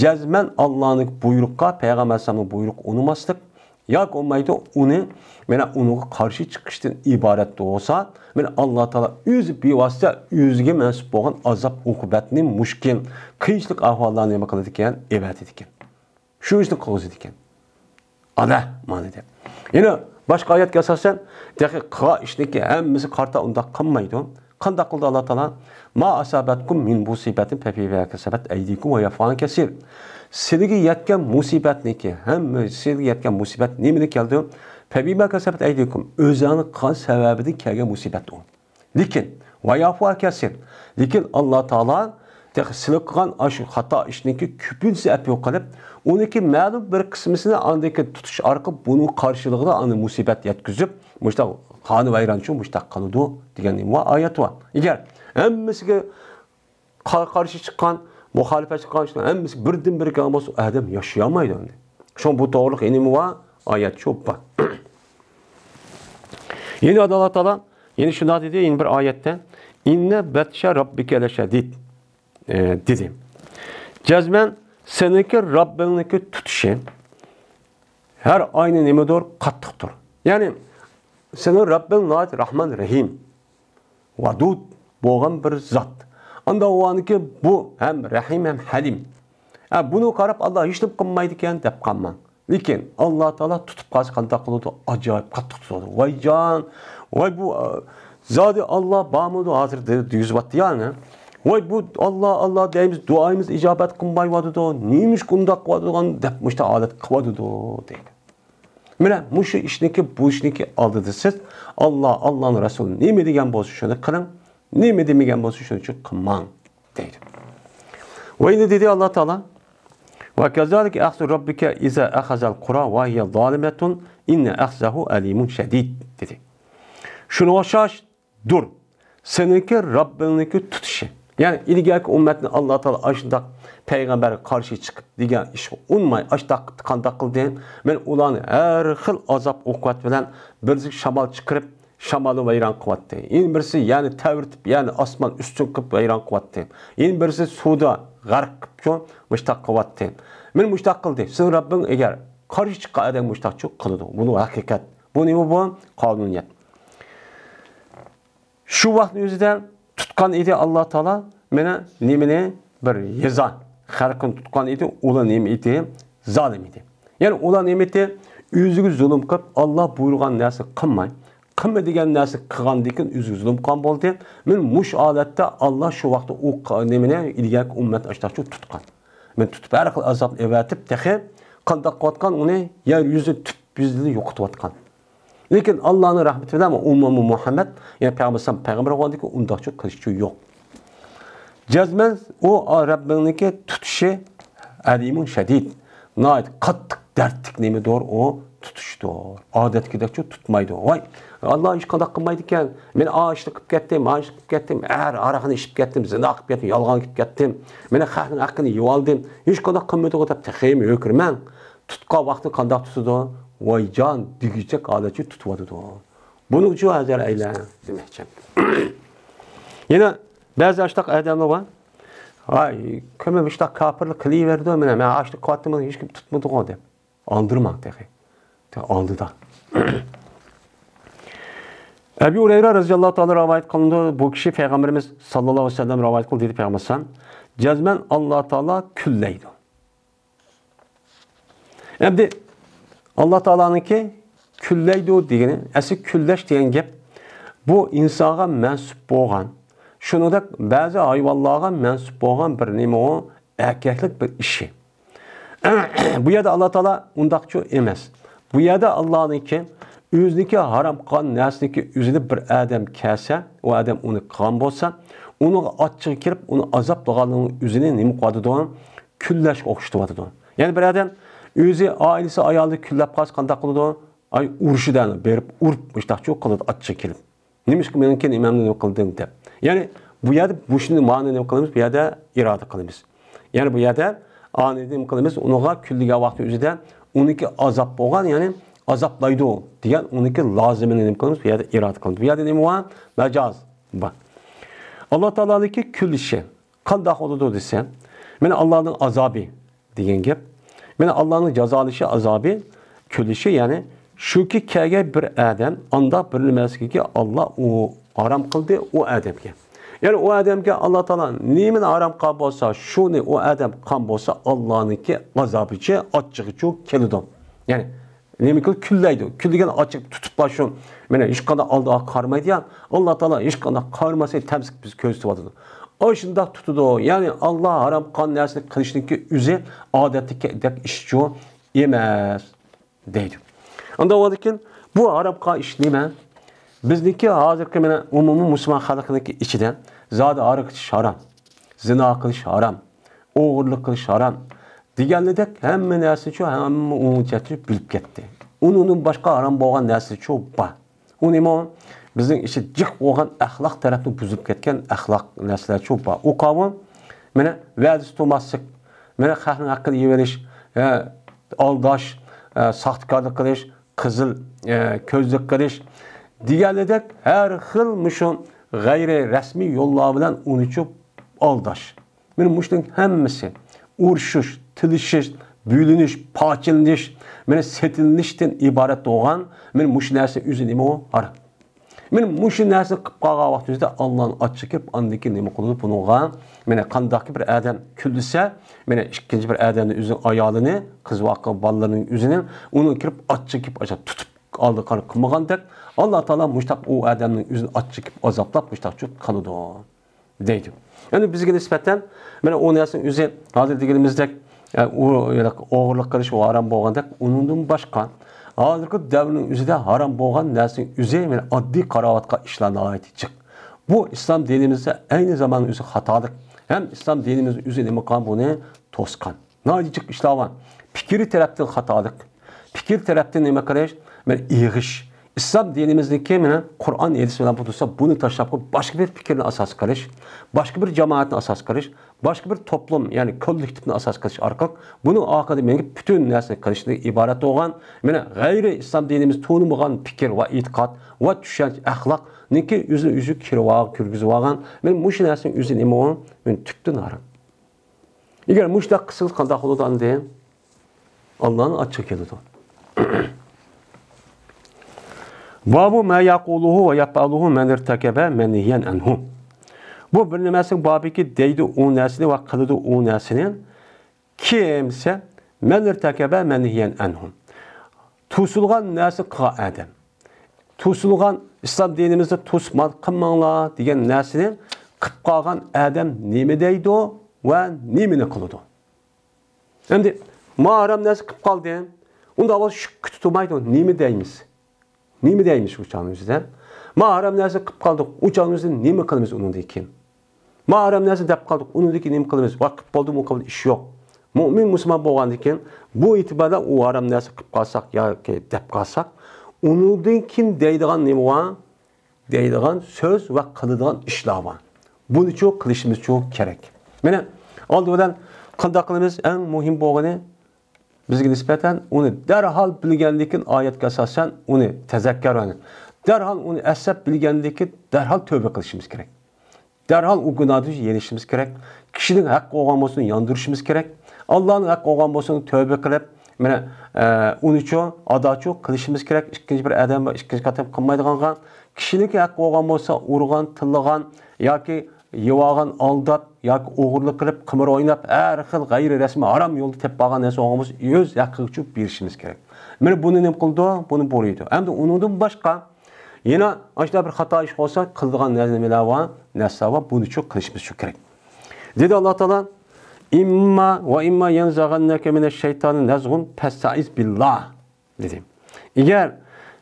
جەزمەن ئاللانىڭ بۇيرۇقىغا، پەيغەمبەر ئەلەيھىسسالامنىڭ بۇيرۇقىغا ئۇنىماسلىق، ياكى بولمايدۇ، ئۇنى، مانا، ئۇنىڭغا قارشى چىقىشتىن ئىبارەت بولسا، مانا، ئاللا تائالا ئۆزى بىۋاسىتە ئۆزىگە مەنسۇپ بولغان ئازاب ئوقۇبەتنى، مۈشكۈل، قىيىنچىلىق ئەھۋاللارنى نېمە قىلىدىكەن؟ ئەۋەتىدىكەن. شۇ ئىشنى قىلغۇزىدىكەن. ئانا، مانا دەپ. يەنە باشقا ئايەتكە ئاساسەن، تېخى قىلغان ئىشنىڭكى ھەممىسى قارىتا ئۇنداق قىلمايدۇ. قانداق قىلدى ئاللا تائالا؟ ما ئاسابەتكۇم مىن مۇسىبەتىن فەبىما كەسەبەت ئەيدىكۇم ۋە يەفۇ ئەن كەسىر. سىلىگە يەتكەن مۇسىبەتنىڭكى ھەممە، سىلىگە يەتكەن مۇسىبەت نېمىدىن كەلدى؟ فەبىما كەسەبەت ئەيدىكۇم. ئۆزۈڭلار قىلغان سەۋەبىدىن كەلگەن مۇسىبەت ئۇ. لېكىن، ۋە يەفۇ ئەن كەسىر. لېكىن ئاللا تائالا تېخى سىلى قىلغان ئاشۇ خاتا ئىشنىڭكى كۆپىنچىسى ئەپۇ قىلىپ، ئۇنىڭكى مەلۇم بىر قىسمىسىنى ئاندىن كېيىن تۇتۇش ئارقىلىق بۇنىڭ قارشىلىقىدا ئاندىن مۇسىبەت يەتكۈزۈپ، مۇشۇنداق خانىۋەيرانچۇ مۇشۇنداق قىلىدۇ دېگەن نېمە بار؟ ئايەت بار. ئەگەر ھەممىسىگە قا-، قارشى چىققان، مۇخالىپەت چىققان ئىشلار ھەممىسى بىردىن بىر كەلگەن بولسا، ئادەم ياشىيالمايدۇ ئەمدى. شۇڭا بۇ توغرىلىق نېمە بار؟ ئايەت شۇ بار. يەنە ئاللا تائالا يەنە شۇنداق دېدى، يەنە بىر ئايەتتە، ئىننە بەتشە راببىكە لەشەدىد، ئە، دېدى. جەزمەن سېنىڭكى راببىڭنىڭكى تۇتۇشى ھەر ئاينى نېمىدۇر؟ قاتتىقتۇر. يەنى سېنىڭ راببىڭ ناھايىتى راھمان، رەھىم، ۋەدۇد بولغان بىر زات. ئاندىن ئۇنىڭكى بۇ ھەم رەھىم، ھەم ھەلىم. ھە، بۇنى قاراپ، ئاللا ھېچنېمە قىلمايدىكەن دەپ قالماڭ. لېكىن ئاللا تائالا تۇتۇپ قالسا قانداق قىلىدۇ؟ ئاجايىپ قاتتىق تۇتىدۇ. ۋايجان، ۋاي بۇ، ئە، زادى ئاللا بارمىدۇ ھازىر دە-، دېگۈزۈۋاتتى يەنى. ۋاي بۇ ئاللا، ئاللا دەيمىز، دۇئايىمىز ئىجابەت قىلمايۋاتىدۇ. نېمىشقا ئۇنداق قىلىۋاتىدىغان دەپ مۇشۇنداق ھالەت قىلىۋاتىدۇ دەيدۇ. مانا مۇشۇ ئىشنىكى، بۇ ئىشنىكى ئالدىدا سىز ئاللا، ئاللانىڭ رەسۇلى نېمە دېگەن بولسا شۇنى قىلىڭ، نېمە دېمىگەن بولسا شۇنى قىلماڭ دەيدۇ. ۋە يەنە دېدى ئاللا تائالا، ۋە كەزالىكە ئەخزۇ راببىكە ئىزا ئەخەزەل قۇرا ۋە ھىيە زالىمەتۇن ئىننە ئەخزەھۇ ئەلىمۇن شەدىد دېدى. شۇنىڭغا ئوخشاش دۇر. سېنىڭكى راببىڭنىڭكى تۇتۇشى. يەنى ئىلگەركى ئۈممەتنى ئاللا تائالا ئاشۇنداق پەيغەمبەرگە قارشى چىقىپ دېگەن ئىشقا ئۇنماي، ئاشۇنداق قىپتۇ، قانداق قىلدى؟ مەن ئۇلارنى ھەر خىل ئازاب ئوقۇبەت بىلەن بىر شامال چىقىرىپ، شامالنى ۋەيران قىلىۋەتتى. يەنە بىرسى يەرنى تەۋرىتىپ، يەرنى ئاسمان ئۈستۈن قىلىپ ۋەيران قىلىۋەتتى. يەنە بىرسى سۇدا غەرق قىلىپچۇ، مۇشتاق قىلىۋەتتى. مانا مۇشتاق قىلدى. سېنىڭ رەببىڭ ئەگەر قارشى چىققان ئادەم مۇشتاقچۇ قىلىدۇ. بۇنى ھەقىقەت. بۇ نېمە بۇ؟ قانۇنىيەت. شۇ ۋاقىتنىڭ ئۆزىدە تۇتقان ئىدى ئاللا تائالا مانا نېمىنى؟ بىر يېزا خەلقىنى تۇتقان ئىدى. ئۇلار نېمە ئىدى؟ زالىم ئىدى. يەنى ئۇلار نېمە ئىدى؟ ئۆزىگە زۇلۇم قىلىپ، ئاللا بۇيرۇغان نەرسىنى قىلماي، قىلما دېگەن نەرسىنى قىلغاندىن كېيىن ئۆزىگە زۇلۇم قىلغان بولدى. مانا مۇشۇ ھالەتتە ئاللا شۇ ۋاقىتتا ئۇ ق-، نېمىنى، ئىلگەركى ئۈممەتنى ئاشتاقچۇ تۇتقان. مانا تۇتۇپ ھەر خىل ئازاب ئەۋەتىپ تېخى قانداق قىلىۋاتقان ئۇنى يەر يۈزى تۈپ يۈزىدىن يوقىتىۋاتقان. لېكىن ئاللانىڭ رەھمىتى بىلەن ئۇممىتى مۇھەممەد، يەنى پەيغەمبەر پەيغەمبەر بولغاندىن كېيىن ئۇنداقچۇ قىلىشچۇ يوق. جەزمەن ئۇ رەببىڭنىڭكى تۇتۇشى ئەلىمۇن شەدىد. ناھايىتى قاتتىق دەردلىك نېمىدۇر ئۇ تۇتۇشتۇر. ئادەتتىكىدەكچۇ تۇتمايدۇ. ۋاي، ئاللا ھېچقانداق قىلمايدىكەن. مەن ئا ئىشنى قىلىپ كەتتىم، ما ئىشنى قىلىپ كەتتىم، ھەر ھاراقنى ئىچىپ كەتتىم، زىنا قىلىپ كەتتىم، يالغان قىلىپ كەتتىم. مەن خەقنىڭ ھەققىنى يېۋالدىم. ھېچقانداق قىلمىدىغۇ دەپ تېخىمۇ ھۆكۈرمەڭ. تۇتقان ۋاقتى قانداق تۇتىدۇ؟ ۋايجان دېگۈچەك ھالەتچە تۇتۇۋاتىدۇ. بۇنىڭ ئۈچۈن ھەزەر ئەيلە دېمەكچى. يەنە بەزى ئاشتاق ئادەملەر بار. ۋاي، كۆمە مۇشتاق كاپىرلىق قىلىۋېرىدۇ، مانا مەن ئاشتاق قىلىۋاتىمەن، ھېچكىم تۇتمىدىغۇ دەپ. ئالدىرىماڭ تېخى. تېخى ئالدىدا. ئەبۇ ھۇرەيرە رەزىياللاھۇ تائالا رىۋايەت قىلىنىدۇ، بۇ كىشى پەيغەمبىرىمىز ساللاللاھۇ ئەلەيھى ۋەسەللەم رىۋايەت قىلدى دېدى پەيغەمبەر ئەلەيھىسسالام، جەزمەن ئاللا تائالا كۈنلەيدۇ. ئەمدى ئاللا تائالانىڭكى كۈنلەيدۇ دېگىنى، ئەسلى كۈنلەش دېگەن گەپ، بۇ ئىنسانغا مەنسۇپ بولغان، شۇنىڭدەك بەزى ھايۋانلارغا مەنسۇپ بولغان بىر نېمە ئۇ، ئەركەكلىك بىر ئىشى. بۇ يەردە ئاللا تائالا ئۇنداقچۇ ئەمەس. بۇ يەردە ئاللانىڭكى ئۆزىنىڭكى ھارام قىلغان نەرسىنىڭكى ئۆزىنى بىر ئادەم كەلسە، ئۇ ئادەم ئۇنى قىلغان بولسا، ئۇنىڭغا ئاچچىقى كىرىپ، ئۇنى ئازابلىغاننىڭ ئۆزىنى نېمە قىلىۋاتىدۇ؟ كۈنلەشكە ئوخشىتىۋاتىدۇ. يەنى بىر ئادەم ئۆزى، ئائىلىسى، ئايالىنى كۈنلەپ قالسا قانداق قىلىدۇ؟ ئاي، ئۇرۇشىدۇ، بېرىپ ئۇرۇپ، مۇشتاقچۇ قىلىدۇ، ئاچچىقى كېلىپ. نېمىشقا مېنىڭكى نېمەمنى نېمە قىلدىڭ دەپ. يەنى بۇ يەردە مۇشۇنى مانا نېمە قىلىمىز؟ بۇ يەردە ئىرادە قىلىمىز. يەنى بۇ يەردە ئانى نېمە قىلىمىز؟ ئۇنىڭغا كۈنلىگەن ۋاقتى ئۆزىدە ئۇنىڭكى ئازاب بولغان، يەنى ئازابلايدۇ دېگەن ئۇنىڭكى لازىمىنى نېمە قىلىمىز؟ بۇ يەردە ئىرادە قىلىمىز. بۇ يەردە نېمە بار؟ مەجاز بار. ئاللا تائالانىڭكى كۈنلىشى قانداق بولىدۇ دېسە، مانا ئاللانىڭ ئازابى دېگەن گەپ. مانا ئاللانىڭ جازالىشى، ئازابى، كۈنلىشى، يەنى شۇكى كەلگەن بىر ئادەم ئانداق بىر نېمە ئەمەسكى، ئاللا ئۇ ھارام قىلدى ئۇ ئادەمگە. يەنى ئۇ ئادەمگە ئاللا تائالا نېمىنى ھارام قىلغان بولسا، شۇنى ئۇ ئادەم قىلغان بولسا، ئاللانىڭكى ئازابىچۇ، ئاچچىقىچۇ كېلىدۇ. يەنى نېمە قىل، كۈنلەيدۇ. كۈنلىگەن ئاچچىق تۇتۇپ بار شۇ. مانا ھېچقانداق ئالدىغا قارىمايدۇ يا. ئاللا تائالا ھېچقانداق قارىماسا تەمسىك بىز كۆرسىتىۋاتىدۇ. ئاشۇنداق تۇتىدۇ. يەنى ئاللا ھارام قىلغان نەرسىنى قىلىشنىڭكى ئۆزى ئادەتتىكىدەك ئىشچۇ ئەمەس دەيدۇ. ئاندىن بۇ ھارام قىلغان ئىش نېمە؟ بىزنىڭكى ھازىرقى مانا ئومۇمىي مۇسۇلمان خەلقىنىڭكى ئىچىدە زادى ھاراق ئىچىش ھارام، زىنا قىلىش ھارام، ئوغرىلىق قىلىش ھارام دېگەنلىدەك ھەممە نەرسىچۇ، ھەممە ئوڭ چەتچۇ بىلىپ كەتتى. ئۇنىڭدىن باشقا ھارام بولغان نەرسىچۇ بار. ئۇ نېمە ئۇ؟ بىزنىڭ ئىچى جىق بولغان ئەخلاق تەرەپنى بۇزۇپ كەتكەن ئەخلاق نەرسىلەرچۇ بار. ئۇ قاۋۇ، مانا ۋەدىسى تۇرماسلىق، مانا خەقنىڭ ھەققىنى يېۋېلىش، ھە، ئالداش، ھە، ساختىكارلىق قىلىش، قىزىل، ھە، كۆزلۈك قىلىش دېگەنلىدەك ھەر خىل مۇشۇ غەيرىي رەسمىي يوللار بىلەن ئۇنىچۇ ئالداش. مانا مۇشۇنىڭ ھەممىسى ئۇرۇشۇش، تىلىشىش، بۆلۈنۈش، پارچىلىنىش، مانا سېتىلىنىشتىن ئىبارەت بولغان، مانا مۇشۇ نەرسە ئۆزى نېمە ئۇ؟ ھارام. مانا مۇشۇ نەرسىنى قىلىپ قالغان ۋاقتىمىزدا ئاللانىڭ ئاچچىقى كېلىپ، ئاندىن كېيىن نېمە قىلىدۇ بۇنىڭغا؟ مانا قانداقكى بىر ئادەم كۈنلىسە، مانا ئىككىنچى بىر ئادەمنى ئۆزىنىڭ ئايالىنى، قىز ۋە بالىلىرىنىڭ ئۆزىنى، ئۇنىڭ كىرىپ ئاچچىقى كېلىپ ئاشۇ تۇتۇپ ئالدى قارا قىلمىغاندەك، ئاللا تائالا مۇشتاق ئۇ ئادەمنىڭ ئۆزىنى ئاچچىقى كېلىپ ئازابلاپ مۇشتاقچۇ قىلىدۇ. دەيدۇ. يەنى بىزگە نىسبەتەن، مانا ئۇ نەرسىنىڭ ئۆزى ھازىر دېگىنىمىزدەك، ئە، ئۇ، ئوغرىلىق قىلىش ئۇ ھارام بولغاندەك، ئۇنىڭدىن باشقا، ھازىرقى دەۋرنىڭ ئۆزىدە ھارام بولغان نەرسىنىڭ ئۆزى، مانا ئاددىي قاراۋاتقان ئىشلار ناھايىتى جىق. بۇ ئىسلام دىنىمىزدە ئەينى زاماننىڭ ئۆزى خاتالىق، ھەم ئىسلام دىنىمىز ئۆزى نېمە قىلغان بۇنى توسقان. ناھايىتى جىق ئىشلار بار. پىكرىي تەرەپتىن خاتالىق. پىكىر تەرەپتىن نېمە قىلىش؟ مانا ئېغىش. ئىسلام دىنىمىزدىكى مانا قۇرئان ھەدىس بىلەن بۇ تۇرسا، بۇنى تاشلاپ قويۇپ، باشقا بىر پىكىرنى ئاساس قىلىش، باشقا بىر جامائەتنى ئاساس قىلىش، باشقا بىر توپلۇم، يەنى كوللېكتىپنى ئاساس قىلىش ئارقىلىق بۇنىڭ ئارقىدا مېڭىپ پۈتۈن نەرسىنى قىلىشتىن ئىبارەت بولغان، مانا غەيرىي ئىسلام دىنىمىز تونۇمىغان پىكىر ۋە ئېتىقاد ۋە چۈشەنچە، ئەخلاقنىڭكى ئۆزىنى ئۆزى كىرىۋال-، كىرگۈزۈۋالغان، مانا مۇشۇ نەرسىنىڭ ئۆزى نېمە ئۇ؟ مانا تۈپتىن ھارام. ئەگەر مۇشۇنداق قىلسىڭىز قانداق بولىدۇ ئەمدى؟ ئاللانىڭ ئاچچىقى كېلىدۇ. بابۇ ما يەقۇلۇھۇ ۋە يەپئەلۇھۇ مەن ئىرتەكەبە مەنھىيەن ئەنھۇ. بۇ بىر نېمىسىنىڭ بابىكى، دەيدۇ ئۇ نەرسىنى ۋە قىلىدۇ ئۇ نەرسىنى كىمسى، مەن ئىرتەكەبە مەنھىيەن ئەنھۇ، توسۇلغان نەرسە قىلغان ئادەم. توسۇلغان، ئىسلام دىنىمىزدا توسما قىلماڭلار دېگەن نەرسىنى قىلىپ قالغان ئادەم نېمە دەيدۇ ۋە نېمىنى قىلىدۇ؟ ئەمدى ما ھارام نەرسە قىلىپ قالدى. ئۇنداق بولسا شۈككە تۇتۇلمايدۇ. نېمە دەيمىز؟ نېمە دەيمىز ئۇ چاغنىڭ ئۆزىدە؟ ما ھارام نەرسە قىلىپ قالدۇق. ئۇ چاغنىڭ ئۆزىدە نېمە قىلىمىز ئۇنىڭدىن كېيىن؟ ما ھارام نەرسە دەپ قالدۇق. ئۇنىڭدىن كېيىن نېمە قىلىمىز؟ ۋاقىت بولدىمۇ قىلدى، ئىش يوق. مۇئمىن مۇسۇلمان بولغاندىن كېيىن بۇ ئېتىباردا ئۇ ھارام نەرسە قىلىپ قالساق ياكى دەپ قالساق، ئۇنىڭدىن كېيىن دەيدىغان نېمە بار؟ دەيدىغان سۆز ۋە قىلىدىغان ئىشلار بار. بۇنىچۇ قىلىشىمىزچۇ كېرەك. مانا، ئالدى بىلەن قانداق قىلىمىز؟ ئەڭ مۇھىم بولغىنى، بىزگە نىسبەتەن ئۇنى دەرھال بىلگەندىن كېيىن، ئايەتكە ئاساسەن ئۇنى تەزەككەرۇنى، دەرھال ئۇنى ئەسلەپ بىلگەندىن كېيىن دەرھال تۆبە قىلىشىمىز كېرەك. دەرھال ئۇ گۇناھدىن يېنىشىمىز كېرەك. كىشىنىڭ ھەققى بولغان بولسا ياندۇرۇشىمىز كېرەك. ئاللانىڭ ھەققى بولغان بولسا تۆبە قىلىپ، مانا، ئە، ئۇنىچۇ، ئاداچۇ قىلىشىمىز كېرەك. ئىككىنچى بىر ئادەم ۋە ئىككىنچى قېتىم قىلمايدىغانغا، كىشىنىڭكى ھەققى بولغان بولسا ئۇرغان، تىللىغان ياكى يىۋالغان، ئالداپ ياكى ئوغرىلىق قىلىپ، قىمار ئويناپ، ھەر خىل غەيرىي رەسمىي ھارام يولدا تېپىپ قالغان نەرسە بولغان بولسا، ئۆز ھەققىگىچۇ بېرىشىمىز كېرەك. مانا بۇنى نېمە قىلىدۇ؟ بۇنى بۇرىيدۇ. ئەمدى ئۇنىڭدىن باشقا يەنە ئاشۇنداق بىر خاتا ئىش بولسا، قىلىدىغان نەرسە نېمىلەر بار؟ نەرسىلەر بار. بۇنىچۇ قىلىشىمىزچۇ كېرەك. دېدى ئاللا تائالا، «ئىمما ۋە ئىمما يەنزەغەننەكە مىنەششەيتانى نەزغۇن فەستەئىز بىللا» دېدى. ئەگەر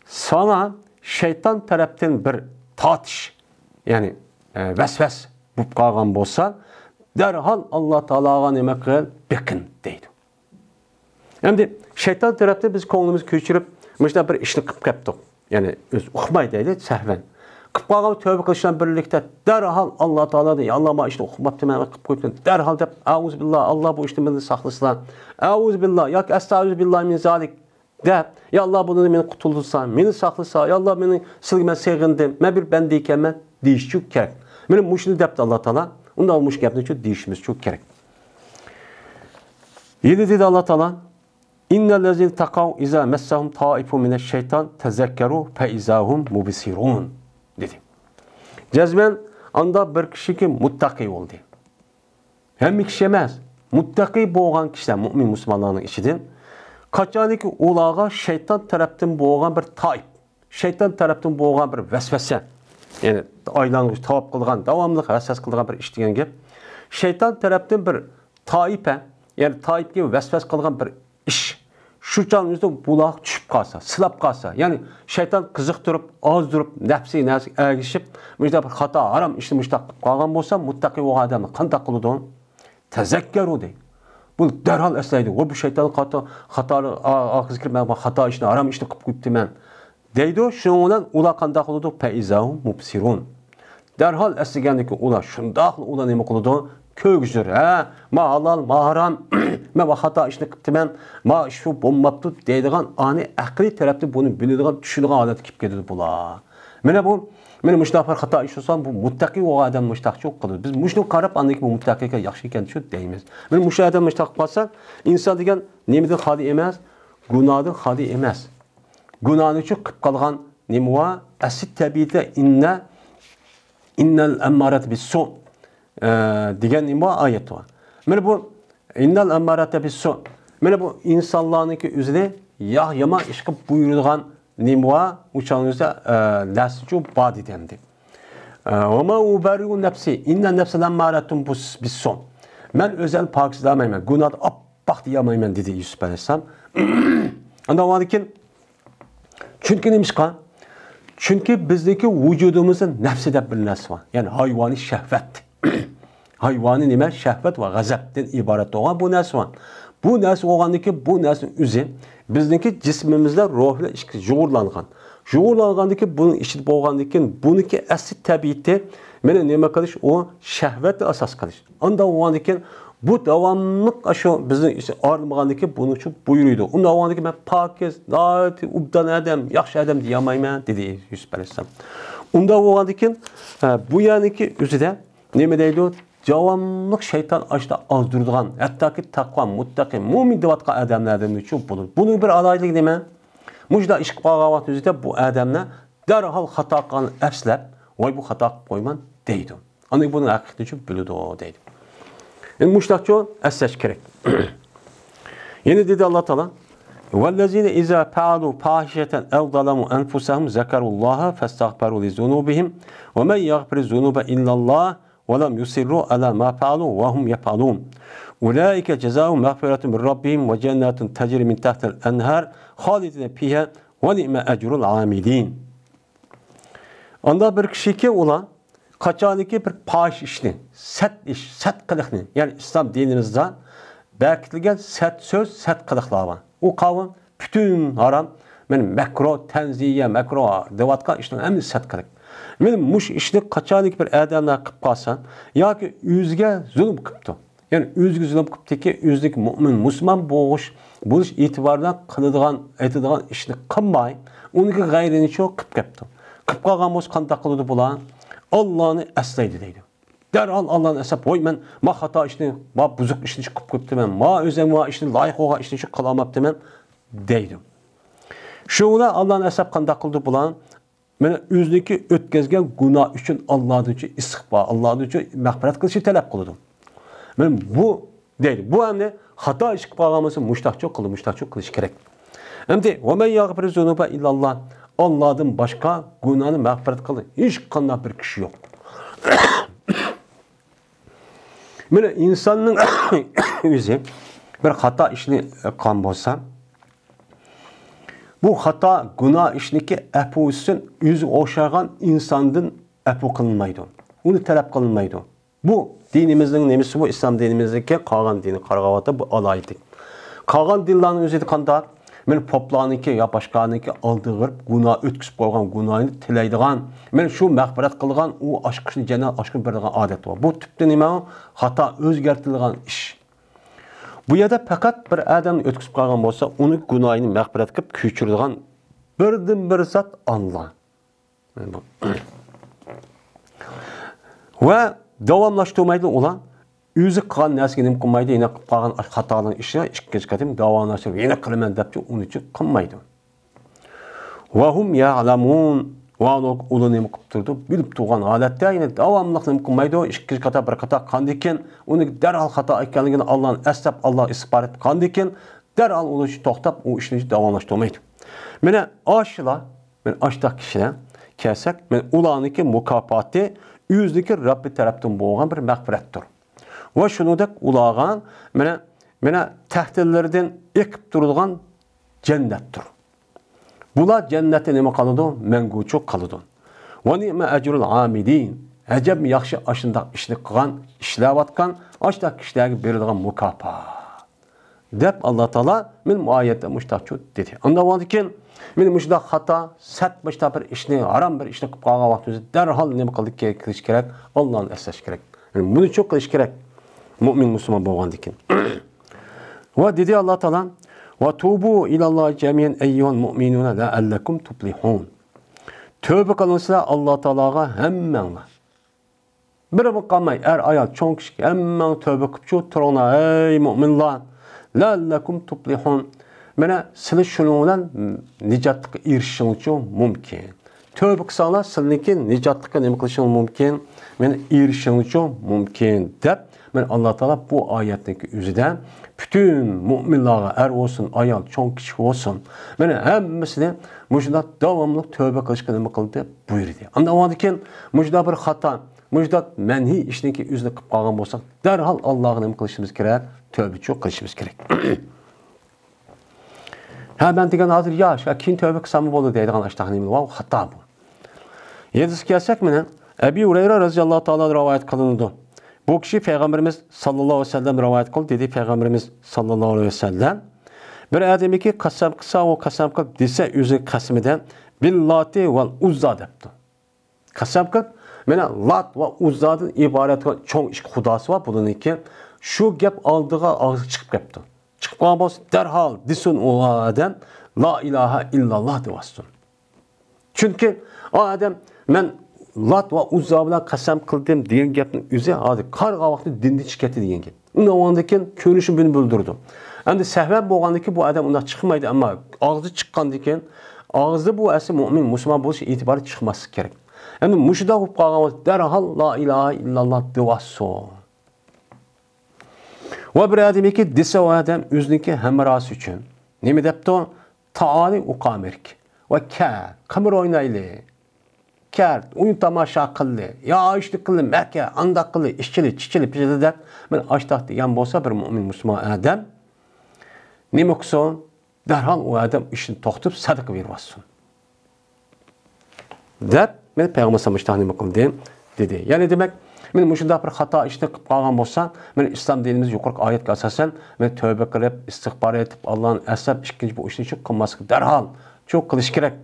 ساڭا شەيتان تەرەپتىن بىر تارتىش، يەنى، ئە، ۋەسۋەس بولۇپ قالغان بولسا، دەرھال ئاللا تائالاغا نېمە قىل؟ بېقىن دەيدۇ. ئەمدى شەيتان تەرەپتىن بىز كۆڭلىمىزنى كۆچۈرۈپ، مۇشۇنداق بىر ئىشنى قىلىپ قاپتۇق. يەنى ئۆزى ئۇقماي دەيلى، سەھۋەن. قىلىپ قالغان تۆبە قىلىش بىلەن بىرلىكتە دەرھال ئاللا تائالاغا، «يا ئاللا، ما ئىشنى ئۇقماپتىمەن، قىلىپ قويۇپتىمەن» دەرھال دەپ، «ئەئۇزۇبىللا، ئاللا بۇ ئىشتىن مېنى ساقلىسىلا. ئەئۇزۇبىللا ياكى ئەستەئۇزۇبىللا مىن زالىك» دەپ، «يا ئاللا، بۇنىڭدىن مېنى قۇتۇلدۇرسا، مېنى ساقلىسا، يا ئاللا، مېنى، سىلىگە مەن سېغىندىم، مەن بىر بەندە ئىكەنمەن» دېيىشچۇ كېرەك. مانا مۇشۇنى دەپتۇ ئاللا تائالا. ئۇنداق مۇشۇ گەپنىچۇ دېيىشىمىزچۇ كېرەك. يەنە دېدى ئاللا تائالا، «ئىننەللەزىنە تەقەۋ ئىزا مەسسەھۇم تائىفۇم مىنەششەيتان تەزەككەرۇ فەئىزا ھۇم مۇبسىرۇن» دېدى. جەزمەن ئاندا بىر كىشىكى مۇتتەقى بولدى. ھەممە كىشى ئەمەس، مۇتتەقى بولغان كىشىلەر، مۇئمىن مۇسۇلمانلارنىڭ ئىچىدىن، قاچانكى ئۇلارغا شەيتان تەرەپتىن بولغان بىر تائىپ، شەيتان تەرەپتىن بولغان بىر ۋەسۋەسە، يەنى ئايلانغۇچ تاۋاپ قىلغان، داۋاملىق ۋەسۋەسە قىلىدىغان بىر ئىش دېگەن گەپ. شەيتان تەرەپتىن بىر تائىپە، يەنى تائىپكە ۋەسۋەسە قىلغان بىر ئىش. شۇ چاغنىڭ ئۆزىدە بۇلار چۈشۈپ قالسا، سىلاپ قالسا، يەنى شەيتان قىزىقتۇرۇپ، ئازدۇرۇپ، نەپسى نەرسىگە ئەگىشىپ، مۇشۇنداق بىر خاتا، ھارام ئىشنى مۇشۇنداق قىلىپ قالغان بولسا، مۇتتەقى بولغان ئادەملەر قانداق قىلىدۇ؟ تەزەككەرۇ دەيدۇ. بۇ دەرھال ئەسلەيدۇ. ۋە بۇ شەيتان خاتا، خاتا، ئا-، ئارقىسىغا كىرىپ، مەن بۇ خاتا ئىشنى، ھارام ئىشنى قىلىپ قويۇپتىمەن دەيدۇ. شۇنىڭ بىلەن ئۇلار قانداق قىلىدۇ؟ فەئىزا ھۇم مۇبسىرۇن. دەرھال ئەسلىگەندىكىن ئۇلار شۇنداقلا ئۇلار نېمە قىلىدۇ؟ كۆرگۈزۈر، ھە، ما ھالال، ما ھارام، مەن ما خاتا ئىشنى قىپتىمەن، ما ئىش شۇ بولماپتۇ دەيدىغان ئانى ئەقلىي تەرەپتىن بۇنى بىلىدىغان، چۈشىنىدىغان ھالەتكە كېلىپ كېتىدۇ بۇلار. مانا بۇ، مانا مۇشۇنداق بىر خاتا ئىش بولسا، بۇ مۇتتەقى بولغان ئادەم مۇشۇنداقچۇ قىلىدۇ. بىز مۇشۇنى قاراپ، ئاندىن كېيىن بۇ مۇتتەقىكەن، ياخشى ئىكەن شۇ دەيمىز. مانا مۇشۇ ئادەم مۇشۇنداق قىلىپ قالسا، ئىنسان دېگەن نېمىدىن خالىي ئەمەس؟ گۇناھدىن خالىي ئەمەس. گۇناھنىچۇ قىلىپ قالغان نېمە بار؟ ئەسلى تەبىئىتى ئىننە، ئىننەل ئەممارەتە بىسسۇ، ئە، دېگەن نېمە بار؟ ئايەت بار. مانا بۇ ئىننەل ئەممارەتە بىسسۇ. مانا بۇ ئىنسانلارنىڭكى ئۆزىنى يا-، يامان ئىشقا بۇيرۇيدىغان نېمە بار؟ ئۇ چاغنىڭ ئۆزىدە، ئە، نەرسىچۇ بار دېدى ئەمدى. ئە، ۋە ما ئۇبەررىئۇ نەپسى، ئىننەن نەفسە لەممارەتۇن بىس-، بىسسۇ. مەن ئۆزۈمنى پاكىز دېيەلمەيمەن، گۇناھتىن ئاپئاق دېيەلمەيمەن دېدى يۈسۈپ ئەلەيھىسسالام. ئاندىن كېيىن چۈنكى نېمىشقا؟ چۈنكى بىزنىڭكى ۋۇجۇدىمىزدا نەپسى دەپ بىر نەرسە بار. يەنى ھايۋانىي شەھۋەت. ھايۋانىي نېمە؟ شەھۋەت ۋە غەزەپتىن ئىبارەت بولغان بۇ نەرسە بار. بۇ نەرسە بولغاندىن كېيىن بۇ نەرسىنىڭ ئۆزى بىزنىڭكى جىسمىمىزدە روھ بىلەن ئىككىسى يۇغۇرلانغان. شۇغۇللانغاندىن كېيىن، بۇنىڭ ئىچىدە بولغاندىن كېيىن، بۇنىڭكى ئەسلى تەبىئىتى مېنى نېمە قىلىش؟ ئۇ شەھۋەتنى ئاساس قىلىش. ئانداق بولغاندىن كېيىن، بۇ داۋاملىق ئاشۇ بىزنىڭ ئىچى ئارىلىمىغاندىن كېيىن، بۇنىڭ ئۈچۈن بۇيرۇيدۇ. ئۇنداق بولغاندىن كېيىن، مەن پاكىز، ناھايىتى ئوبدان ئادەم، ياخشى ئادەم دېيەلمەيمەن، دېدى يۈسۈپ ئەلەيھىسسالام. ئۇنداق بولغاندىن كېيىن، ئە، بۇ يەرنىڭكى ئۆزىدە نېمە دەيدۇ؟ داۋاملىق شەيتان ئاشتا ئازدۇرىدىغان، ھەتتاكى تەقۋا، مۇتتەقى، مۆمىن دەۋاتقان ئادەملەردىن ئۈچۈن بولىدۇ. بۇنىڭ بىر ئالاھىدىلىكى نېمە؟ مۇشۇنداق ئىش قىلىپ قالغان ۋاقىت ئۆزىدە بۇ ئادەملەر دەرھال خاتا قىلغاننى ئەسلەپ، ۋاي، بۇ خاتا قىلىپ قويىمەن دەيدۇ. ئاندىن بۇنىڭ ھەقىقىتىنى چۈشىنىپ بىلىدۇ دەيدۇ. ئەمدى مۇشۇنداقچۇ ئەسلەش كېرەك. يەنە دېدى ئاللا تائالا، والذين إذا فعلوا فاحشة أو ظلموا أنفسهم ذكروا الله فاستغفروا لذنوبهم ومن يغفر الذنوب إلا الله ولم يصروا على ما فعلوا وهم يفعلون. أولئك جزاؤهم مغفرة من ربهم وجنات تجري من تحتها الأنهار خالدين فيها ونعم أجر العاملين. ئاندا بىر كىشىكى ئۇلار قاچانكى بىر پاھىش ئىشنى، سەت ئىش، سەت قىلىقنى، يەنى ئىسلام دىنىمىزدا بەكىتىلگەن سەت سۆز، سەت قىلىقلار بار. ئۇ قاۋۇل پۈتۈن ھارام، مەن مەكرۇ، تەنزىيە، مەكرۇ دەۋاتقان ئىشنىڭ ھەممىسى سەت قىلىق. مەن مۇشۇ ئىشنى قاچانكى بىر ئادەملەر قىلىپ قالسا، ياكى ئۆزىگە زۇلۇم قىپتۇ. يەنى ئۆزىگە زۇلۇم قىپتىكى، ئۆزىنىڭكى مۆمىن، مۇسۇلمان بولۇش، بولۇش ئېتىبارىدا قىلىدىغان، ئېيتىدىغان ئىشنى قىلماي، ئۇنىڭكى غەيرىنىچۇ قىپ كەپتۇ. قىپ قالغان بولسا قانداق قىلىدۇ بۇلار؟ ئاللانى ئەسلەيدۇ دەيدۇ. دەرھال ئاللانى ئەسلەپ، ۋاي، مەن ما خاتا ئىشنى، ما بۇزۇق ئىشنى قىپ قويۇپتىمەن، ما ئۆزۈم ما ئىشنى، لايىق بولغان ئىشنى شۇ قىلالماپتىمەن دەيدۇ. شۇ بىلەن ئاللانى ئەسلەپ قانداق قىلىدۇ بۇلار؟ مانا ئۆزىنىڭكى ئۆتكەزگەن گۇناھ ئۈچۈن ئاللادىن ئىستىغپار، ئاللادىن مەغپىرەت قىلىشنى تەلەپ قىلىدۇ. مانا بۇ دەيدۇ. بۇ ئەمدى خاتا ئىش قىلىپ قالغان بولسا، مۇشتاقچۇ قىل، مۇشتاقچۇ قىلىش كېرەك. ئەمدى، وَمَنْ يَغْفِرُ الذُّنُوبَ إِلَّا اللَّهُ. ئاللادىن باشقا گۇناھنى مەغپىرەت قىلىدىغان ھېچقانداق بىر كىشى يوق. مانا ئىنساننىڭ ئۆزى بىر خاتا ئىشنى قىلغان بولسا، بۇ خاتا گۇناھ ئىشنىكى ئەپۇسىدىن ئۆزىگە ئوخشىغان ئىنساندىن ئەپۇ قىلىنمايدۇ. ئۇنى تەلەپ قىلىنمايدۇ. بۇ دىنىمىزنىڭ نېمىسى بۇ؟ ئىسلام دىنىمىزنىڭكى قالغان دىنى قارىغاندا بۇ ئالاھىدىلىك. قالغان دىنلارنىڭ ئۆزىدە قانداق؟ مانا پوپلارنىڭكى يا باشقىلارنىڭكى ئالدىغا بېرىپ گۇناھ ئۆتكۈزۈپ قويغان گۇناھىنى تىلەيدىغان، مانا شۇ مەغپىرەت قىلغان، ئۇ ئاشقىسىنى جەننەت ئاشقىنى بېرىدىغان ئادەت بار. بۇ تۈپتە نېمە؟ خاتا ئۆزگەرتىلىدىغان ئىش. بۇ يەردە پەقەت بىر ئادەمنى ئۆتكۈزۈپ قالغان بولسا، ئۇنىڭ گۇناھىنى مەغپىرەت قىلىپ كۆچۈرىدىغان بىردىنبىر زات ئاللا. ۋە داۋاملاشتۇرمايدۇ ئۇلار. ئۆزى قىلغان نەرسىگە نېمە قىلمايدۇ، يەنە قىلىپ قالغان خاتالىق ئىشنى ئىككىنچى قېتىم داۋاملاشتۇرۇپ، يەنە قىلىمەن دەپچۇ ئۇنى چۈ قىلمايدۇ. وَهُمْ يَعْلَمُونَ. ۋە ئۇلار نېمە قىلىپ تۇرىدۇ؟ بىلىپ تۇرغان ھالەتتە يەنە داۋاملىق نېمە قىلمايدۇ؟ ئىككىنچى قېتىم، بىر قېتىم قىلغاندىن كېيىن، ئۇنى دەرھال خاتا ئىكەنلىكىنى ئاللانى ئەسلەپ، ئاللاغا ئىستىغپار ئېتىپ قىلغاندىن كېيىن، دەرھال ئۇلار توختاپ، ئۇ ئىشنى داۋاملاشتۇرمايدۇ. مانا ئاشۇلار، مانا ئاشۇنداق كىشىلەر كەلسەك، مانا ئۇلارنىڭكى مۇكاپاتى ئۆزىنىڭكى رەببى تەرەپتىن بولغان بىر مەغپىرەتتۇر. ۋە شۇنىڭدەك ئۇلارغا مانا، مانا تەھتىلىرىدىن ئېقىپ تۇرىدىغان جەننەتتۇر. بۇلار جەننەتتە نېمە قىلىدۇ؟ مەڭگۈچۇ قالىدۇ. ونعم أجر العاملين. ئەجەب ياخشى ئاشۇنداق ئىشنى قىلغان، ئىشلەۋاتقان ئاشۇنداق كىشىلەرگە بېرىلىدىغان مۇكاپات. دەپ ئاللا تائالا مانا بۇ ئايەتتە مۇشتاقچۇ دېدى. ئاندىن كېيىن مانا مۇشۇنداق خاتا، سەت مۇشۇنداق بىر ئىشنى، ھارام بىر ئىشنى قىلىپ قالغان ۋاقتىمىزدا دەرھال نېمە قىلدى؟ كېلىش كېرەك، ئاللانى ئەسلەش كېرەك. يەنى بۇنى چوق قىلىش كېرەك. مۆمىن مۇسۇلمان بولغاندىن كېيىن. ۋە دېدى ئاللا تائالا، وتوبوا إلى الله جميعا أيها المؤمنون لعلكم تفلحون. تۆبە قىلىڭلار ئاللا تائالاغا ھەممەڭلار. بىرىمۇ قالماي، ئەر، ئايال، چوڭ، كىچىك، ھەممەڭ تۆبە قىلىپچۇ تۇرۇڭلار، ئەي مۆمىنلار. لعلكم تفلحون. مانا سىلى شۇنىڭ بىلەن نىجاتلىققا ئېرىشىشىڭلارچۇ مۇمكىن. تۆبە قىلساڭلار، سىلىنىڭكى نىجاتلىققا نېمە قىلىشىڭلار مۇمكىن؟ مانا ئېرىشىشىڭلارچۇ مۇمكىن، دەپ مانا ئاللا تائالا بۇ ئايەتنىڭكى ئۆزىدە پۈتۈن مۆمىنلارغا، ئەر بولسۇن، ئايال، چوڭ، كىچىك بولسۇن، مانا ھەممىسىنى مۇشۇنداق داۋاملىق تۆبە قىلىشقا نېمە قىلدى؟ بۇيرۇدى. ئاندىن ئۇنىڭدىن كېيىن مۇشۇنداق بىر خاتا، مۇشۇنداق مەنھىي ئىشنىڭكى ئۆزىنى قىلىپ قالغان بولساق، دەرھال ئاللاغا نېمە قىلىشىمىز كېرەك؟ تۆبىچۇ قىلىشىمىز كېرەك. ھە، مەن دېگەن ھازىر ياش، ھە، كېيىن تۆبە قىلساممۇ بولىدۇ دەيدىغان ئاشۇنداق نېمە بار، خاتا بۇ. ھەدىسكە كەلسەك، مانا ئەبى ھۇرەيرە رازىياللاھۇ تائالا رىۋايەت قىلىنىدۇ. بۇ كىشى پەيغەمبىرىمىز ساللاللاھۇ ئەلەيھى ۋەسەللەم رىۋايەت قىلدى، دېدى پەيغەمبىرىمىز ساللاللاھۇ ئەلەيھى ۋەسەللەم، بىر ئادەمكى قەسەم قىلسا، ئۇ قەسەم قىلىپ دېسە، ئۆزىنىڭ قەسىمىدە بىللاتى ۋەل ئۇززا دەپتۇ. قەسەم قىلىپ، مانا لات ۋە ئۇززادىن ئىبارەت چوڭ ئىككى خۇداسى بار بۇلارنىڭكى. شۇ گەپ ئالدىغا ئاغزى چىقىپ كەپتۇ. چىقىپ قالغان بولسا دەرھال دېسۇن ئۇ ئادەم لا ئىلاھە ئىللاللا دەۋاتسۇن. چۈنكى ئۇ ئادەم مەن لات ۋە ئۇززا بىلەن قەسەم قىلدىم دېگەن گەپنىڭ ئۆزى ھازىر قارىغان ۋاقتىدا دىندىن چىقىپ كەتتى دېگەن گەپ. ئۇنىڭ ئاندىن كېيىن كۆرۈنۈشى بۇنى بىلدۈرىدۇ. ئەمدى سەۋەب بولغاندىن كېيىن بۇ ئادەم ئۇنداق چىقمايدۇ، ئەمما ئاغزى چىققاندىن كېيىن، ئاغزى بۇ ئەسلى مۆمىن، مۇسۇلمان بولۇش ئېتىبارى چىقماسلىقى كېرەك. ئەمدى مۇشۇنداق بولۇپ قالغان ۋاقىتتا دەرھال لا ئىلاھە ئىللاللا دەۋاتسۇن. ۋە بىر ئادەمكى دېسە، ئۇ ئادەم ئۆزىنىڭكى ھەمراھى ئۈچۈن نېمە دەپتۇ؟ تائالى ئۇقامىرك ۋە كەل، قىمىر ئوينايلى. كەل، ئويۇن تاماشا قىللى، يا ئاشلىق قىللى، مەكە، ئانداق قىللى، ئىچىلى، چىچىلى، پىچىلى دەپ، مەن ئاشتاق دېگەن بولسا، بىر مۆمىن مۇسۇلمان ئادەم نېمە قىلسۇن؟ دەرھال ئۇ ئادەم ئىشىنى توختىتىپ سەدىقە بېرىۋاتسۇن. دەپ، مەن پەيغەمبەر ئەلەيھىسسالام مۇشۇنداق نېمە قىلدى؟ دېدى. يەنى دېمەك، مەن مۇشۇنداق بىر خاتا ئىشنى قىلىپ قالغان بولسا، مەن ئىسلام دىنىمىز يۇقىرىقى ئايەتكە ئاساسەن، مەن تەۋبە قىلىپ، ئىستىغپار ئېيتىپ، ئاللانى ئەسلەپ، ئىككىنچى بۇ ئىشنى شۇ قىلماسلىق دەرھال. شۇ قىلىش كېرەك.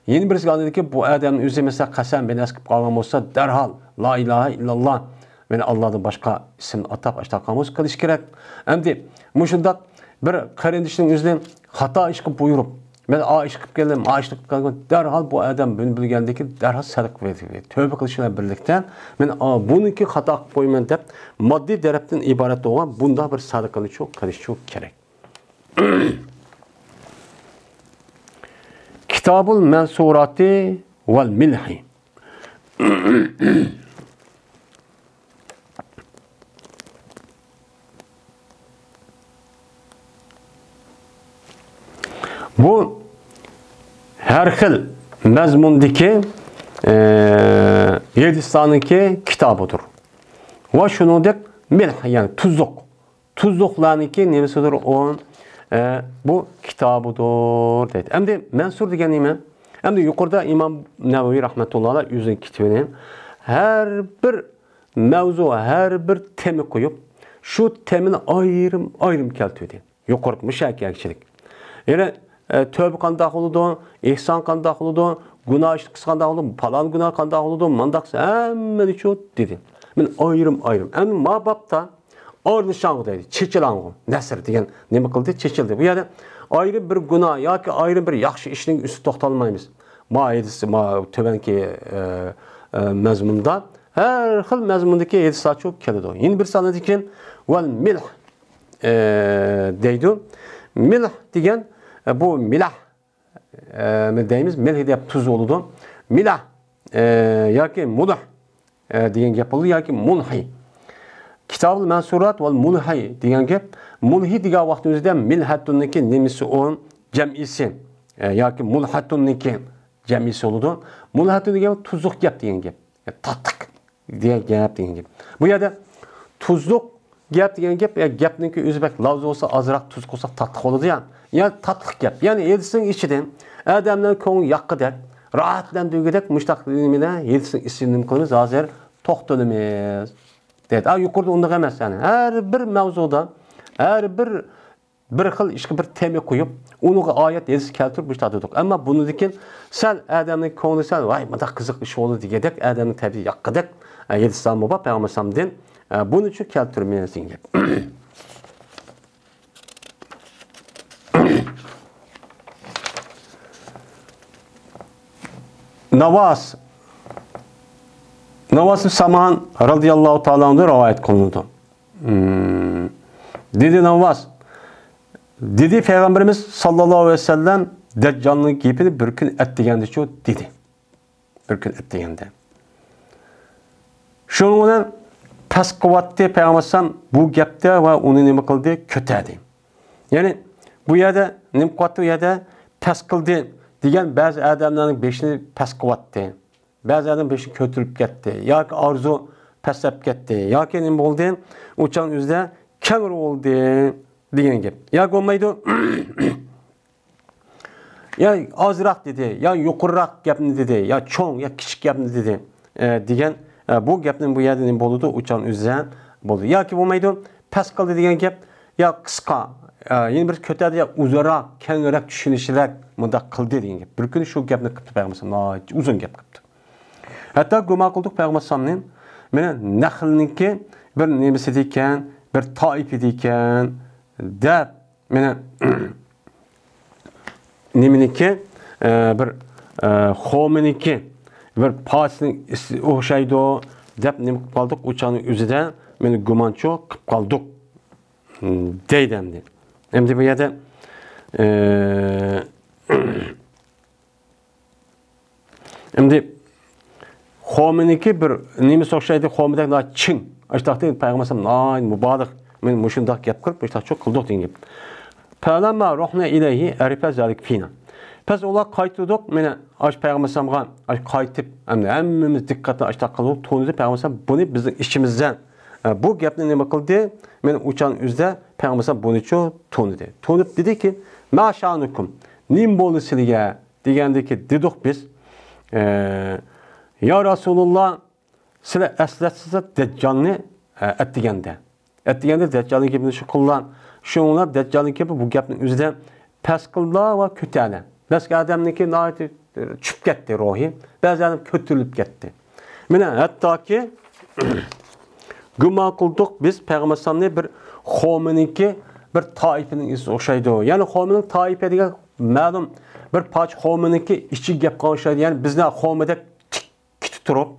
يەنە بىرسىگە ئاندىن كېيىن بۇ ئادەمنىڭ ئۆزى مەسىلەن قەسەم بىلەن قىلىپ قالغان بولسا، دەرھال لا ئىلاھە ئىللاللا، مەن ئاللادىن باشقا ئىسىمنى ئاتاپ ئاشتاق قىلغان بولسا قىلىش كېرەك. ئەمدى مۇشۇنداق بىر قېرىندىشنىڭ ئۆزىنى خاتا ئىشقا بۇيرۇپ، مەن ئا ئىش قىلىپ كەلدىم، ما ئىش قىلىپ كەلدىم، دەرھال بۇ ئادەم بۇنى بىلگەندىن كېيىن دەرھال سەدىقە بېرىدۇ. تەۋبە قىلىش بىلەن بىرلىكتە، مەن ئا، بۇنىڭكى خاتا قىلىپ قويىمەن دەپ، ماددىي تەرەپتىن ئىبارەت بولغان بۇنداق بىر سەدىقىنى شۇ قىلىش شۇ كېرەك. كىتابۇل مەنسۇراتى ۋەل مىلھى. بۇ ھەر خىل مەزمۇندىكى، ئە، ھەدىسلەرنىڭكى كىتابىدۇر. ۋە شۇنىڭدەك مىلھ، يەنى تۇزلۇق. تۇزلۇقلارنىڭكى نېمىسىدۇر ئۇ، ئە، بۇ كىتابىدۇر دەيدۇ. ئەمدى مەنسۇر دېگەن نېمە؟ ئەمدى يۇقىرىدا ئىمام نەۋەۋى رەھمەتۇللاھى ئەلەيھ ئۆزىنىڭ كىتابىنى ھەر بىر مەۋزۇ، ھەر بىر تېما قويۇپ، شۇ تېمىنى ئايرىم-ئايرىم كەلتۈردى. يۇقىرىقى مۇشۇ ئەكەگىچىلىك. يەنە، ئە، تۆبە قانداق بولىدۇ، ئېھسان قانداق بولىدۇ، گۇناھ ئىشلىقى قانداق بولىدۇ، پالان گۇناھ قانداق بولىدۇ، مانداق ھەممىنى شۇ دېدى. مەن ئايرىم-ئايرىم. ئەمما ما بابتا ئارىلىشاڭغۇ دەيدۇ، چېچىلاڭغۇ، نەسر دېگەن نېمە قىلدى؟ چېچىلدى. بۇ يەردە ئايرىم بىر گۇناھ ياكى ئايرىم بىر ياخشى ئىشنىڭ ئۈستىدە توختالمايمىز. ما ھەدىس، ما تۆۋەنكى، ئە، ئە، مەزمۇندا ھەر خىل مەزمۇندىكى ھەدىسلەر شۇ كېلىدۇ. يەنە بىر سانىدىكى ۋەل مىلھ، ئە، دەيدۇ. مىلھ دېگەن، ئە، بۇ مىلەھ، ئە، دەيمىز، مىلھ دەپ تۇز بولىدۇ. مىلەھ، ئە، ياكى مۇلھ، ئە، دېگەن گەپ بولىدۇ، ياكى مۇنھى. كىتابۇل مەنسۇرات ۋەل مۇلھى دېگەن گەپ، مۇلھى دېگەن ۋاقىتنىڭ ئۆزىدە مىلھەتۇننىڭكى نېمىسى ئۇ؟ جەمئىسى، ئە، ياكى مۇلھەتۇننىڭكى جەمئىسى بولىدۇ. مۇلھەتۇن دېگەن تۇزلۇق گەپ دېگەن گەپ. يا تاتلىق دېگەن گەپ دېگەن گەپ. بۇ يەردە تۇزلۇق گەپ دېگەن گەپ، يا گەپنىڭكى ئۆزى بەك لاۋزا بولسا، ئازراق تۇز قوشساق تاتلىق بولىدۇ يا. يا تاتلىق گەپ. يەنى ھەدىسنىڭ ئىچىدىن ئادەمنىڭ كۆڭلى ياققۇدەك، راھەتلەندۈرگۈدەك مۇشۇنداق نېمىنى ھەدىسنىڭ ئىچىدىن نېمە قىلىمىز؟ ھازىر توختىلىمىز. دەيدۇ. ھا، يۇقىرىدا ئۇنداق ئەمەس، يەنى ھەر بىر مەۋزۇدا، ھەر بىر بىر خىل ئىشقا بىر تېما قويۇپ، ئۇنىڭغا ئايەت، ھەدىس كەلتۈرۈپ مۇشۇنداق دېدۇق. ئەمما بۇنىڭدىن كېيىن سەل ئادەمنىڭ كۆڭلى سەل، ۋاي، مۇنداق قىزىق ئىش بولدى دېگۈدەك، ئادەمنىڭ تەبىئىتى ياققۇدەك، ئە، ھەدىسلەرمۇ بار پەيغەمبەر ئەلەيھىسسالامدىن، ئە، بۇنى شۇ كەلتۈرمەيمىز دېگەن گەپ. ناۋاس، ناۋاس ئىبن سامئان رەزىياللاھۇ تائالا ئەنھۇدىن رىۋايەت قىلىنىدۇ. مم. دېدى ناۋاس، دېدى پەيغەمبىرىمىز ساللاللاھۇ ئەلەيھى ۋەسەللەم، دەججالنىڭ گېپىنى بىر كۈن ئەتىگەندىچۇ دېدى. بىر كۈن ئەتىگەندە. شۇنىڭ بىلەن پەس قىلىۋەتتى پەيغەمبەر ئەلەيھىسسالام بۇ گەپتە ۋە ئۇنى نېمە قىلدى؟ كۆتەردى. يەنى بۇ يەردە نېمە قىلىۋەتتى؟ ئۇ يەردە پەس قىلدى دېگەن بەزى ئادەملەرنىڭ بېشىنى پەس قىلىۋەتتى. بەزى ئادەم بېشى كۆتۈرۈلۈپ كەتتى ياكى ئارزۇ پەسلەپ كەتتى ياكى نېمە بولدى، ئۇ چاغنىڭ ئۆزىدە كەڭرى بولدى دېگەن گەپ. ياكى بولمايدۇ، يا ئازراق دېدى، يا يۇقىرىراق گەپنى دېدى، يا چوڭ، يا كىچىك گەپنى دېدى، ئە، دېگەن، ئە، بۇ گەپنىڭ بۇ يەردە نېمە بولىدۇ؟ ئۇ چاغنىڭ ئۆزىدە بولىدۇ. ياكى بولمايدۇ، پەس قىلدى دېگەن گەپ، يا قىسقا، ئە، يەنە بىر كۆتەردى، يا ئۇزۇنراق، كەڭرەك، چۈشىنىشلىك مۇنداق قىلدى دېگەن گەپ. بىر كۈنى شۇ گەپنى قىپتۇ پەيغەمبەر ئەلەيھىسسالام، ناھايىتى ئۇزۇن گەپ قىپتۇ. ھەتتا گۇمان قىلدۇق پەيغەمبەر ئەلەيھىسسالامنى، مانا نەخلنىڭكى بىر نېمىسىدىكەن، بىر تائىپىدىكەن دەپ، مانا نېمىنىڭكى، ئە، بىر، ئە، خورمىنىڭكى بىر پارچىسىنىڭ ئىسى ئوخشايدۇ دەپ نېمە قىلىپ قالدۇق؟ ئۇ چاغنىڭ ئۆزىدە مانا گۇمانچۇ قىلىپ قالدۇق، دەيدۇ ئەمدى. ئەمدى بۇ يەردە، ئە، ئەمدى خورمىنىڭكى بىر نېمىسى ئوخشايدۇ، خورمىدەك ناھايىتى چىڭ. ئاشتاقتى پەيغەمبەر ئەلەيھىسسالام ناھايىتى مۇبالىغە، مانا مۇشۇنداق گەپ قىلىپ، مۇشۇنداق چوق قىلدۇق دېگەن گەپ. فەلەمما رۇھنا ئىلەيھى ئەرىفە زالىكە فىنا. بىز ئۇلار قايتۇردۇق، مانا ئاش پەيغەمبەر ئەلەيھىسسالامغا ئاش قايتىپ، ئەمدى ھەممىمىز دىققەتنى ئاشتاق قىلدۇق، تونۇدى پەيغەمبەر ئەلەيھىسسالام بۇنى بىزنىڭ ئىچىمىزدە، ئە، بۇ گەپنى نېمە قىلدى؟ مانا ئۇ چاغنىڭ ئۆزىدە پەيغەمبەر ئەلەيھىسسالام بۇنىچۇ تونۇدى. تونۇپ دېدىكى، ما شانۇكۇم، نېمە بولدى سىلىگە؟ دېگەندىكى دېدۇق بىز، ئە، يا رەسۇلۇللا، سىلەر ئەسلەتسىزلەر دەججالنى، ئە، ئەتىگەندە. ئەتىگەندە دەججالنىڭ گېپىنى شۇ قىللا. شۇڭلار دەججالنىڭ گېپى بۇ گەپنىڭ ئۆزىدە پەس قىللا ۋە كۆتەرلە. بەزى ئادەمنىڭكى ناھايىتى چۈشۈپ كەتتى روھى. بەزى ئادەم كۆتۈرۈلۈپ كەتتى. مانا ھەتتاكى گۇمان قىلدۇق بىز پەيغەمبەر ئەلەيھىسسالامنى بىر قومىنىڭكى، بىر تائىپىنىڭ ئىسى ئوخشايدۇ. يەنى قومىنىڭ تائىپە دېگەن مەلۇم بىر پارچە قومىنىڭكى ئىچىگە گەپ قىلغان ئوخشايدۇ. يەنى بىزنىڭ قومىدەك تىك كېتىپ تۇرۇپ،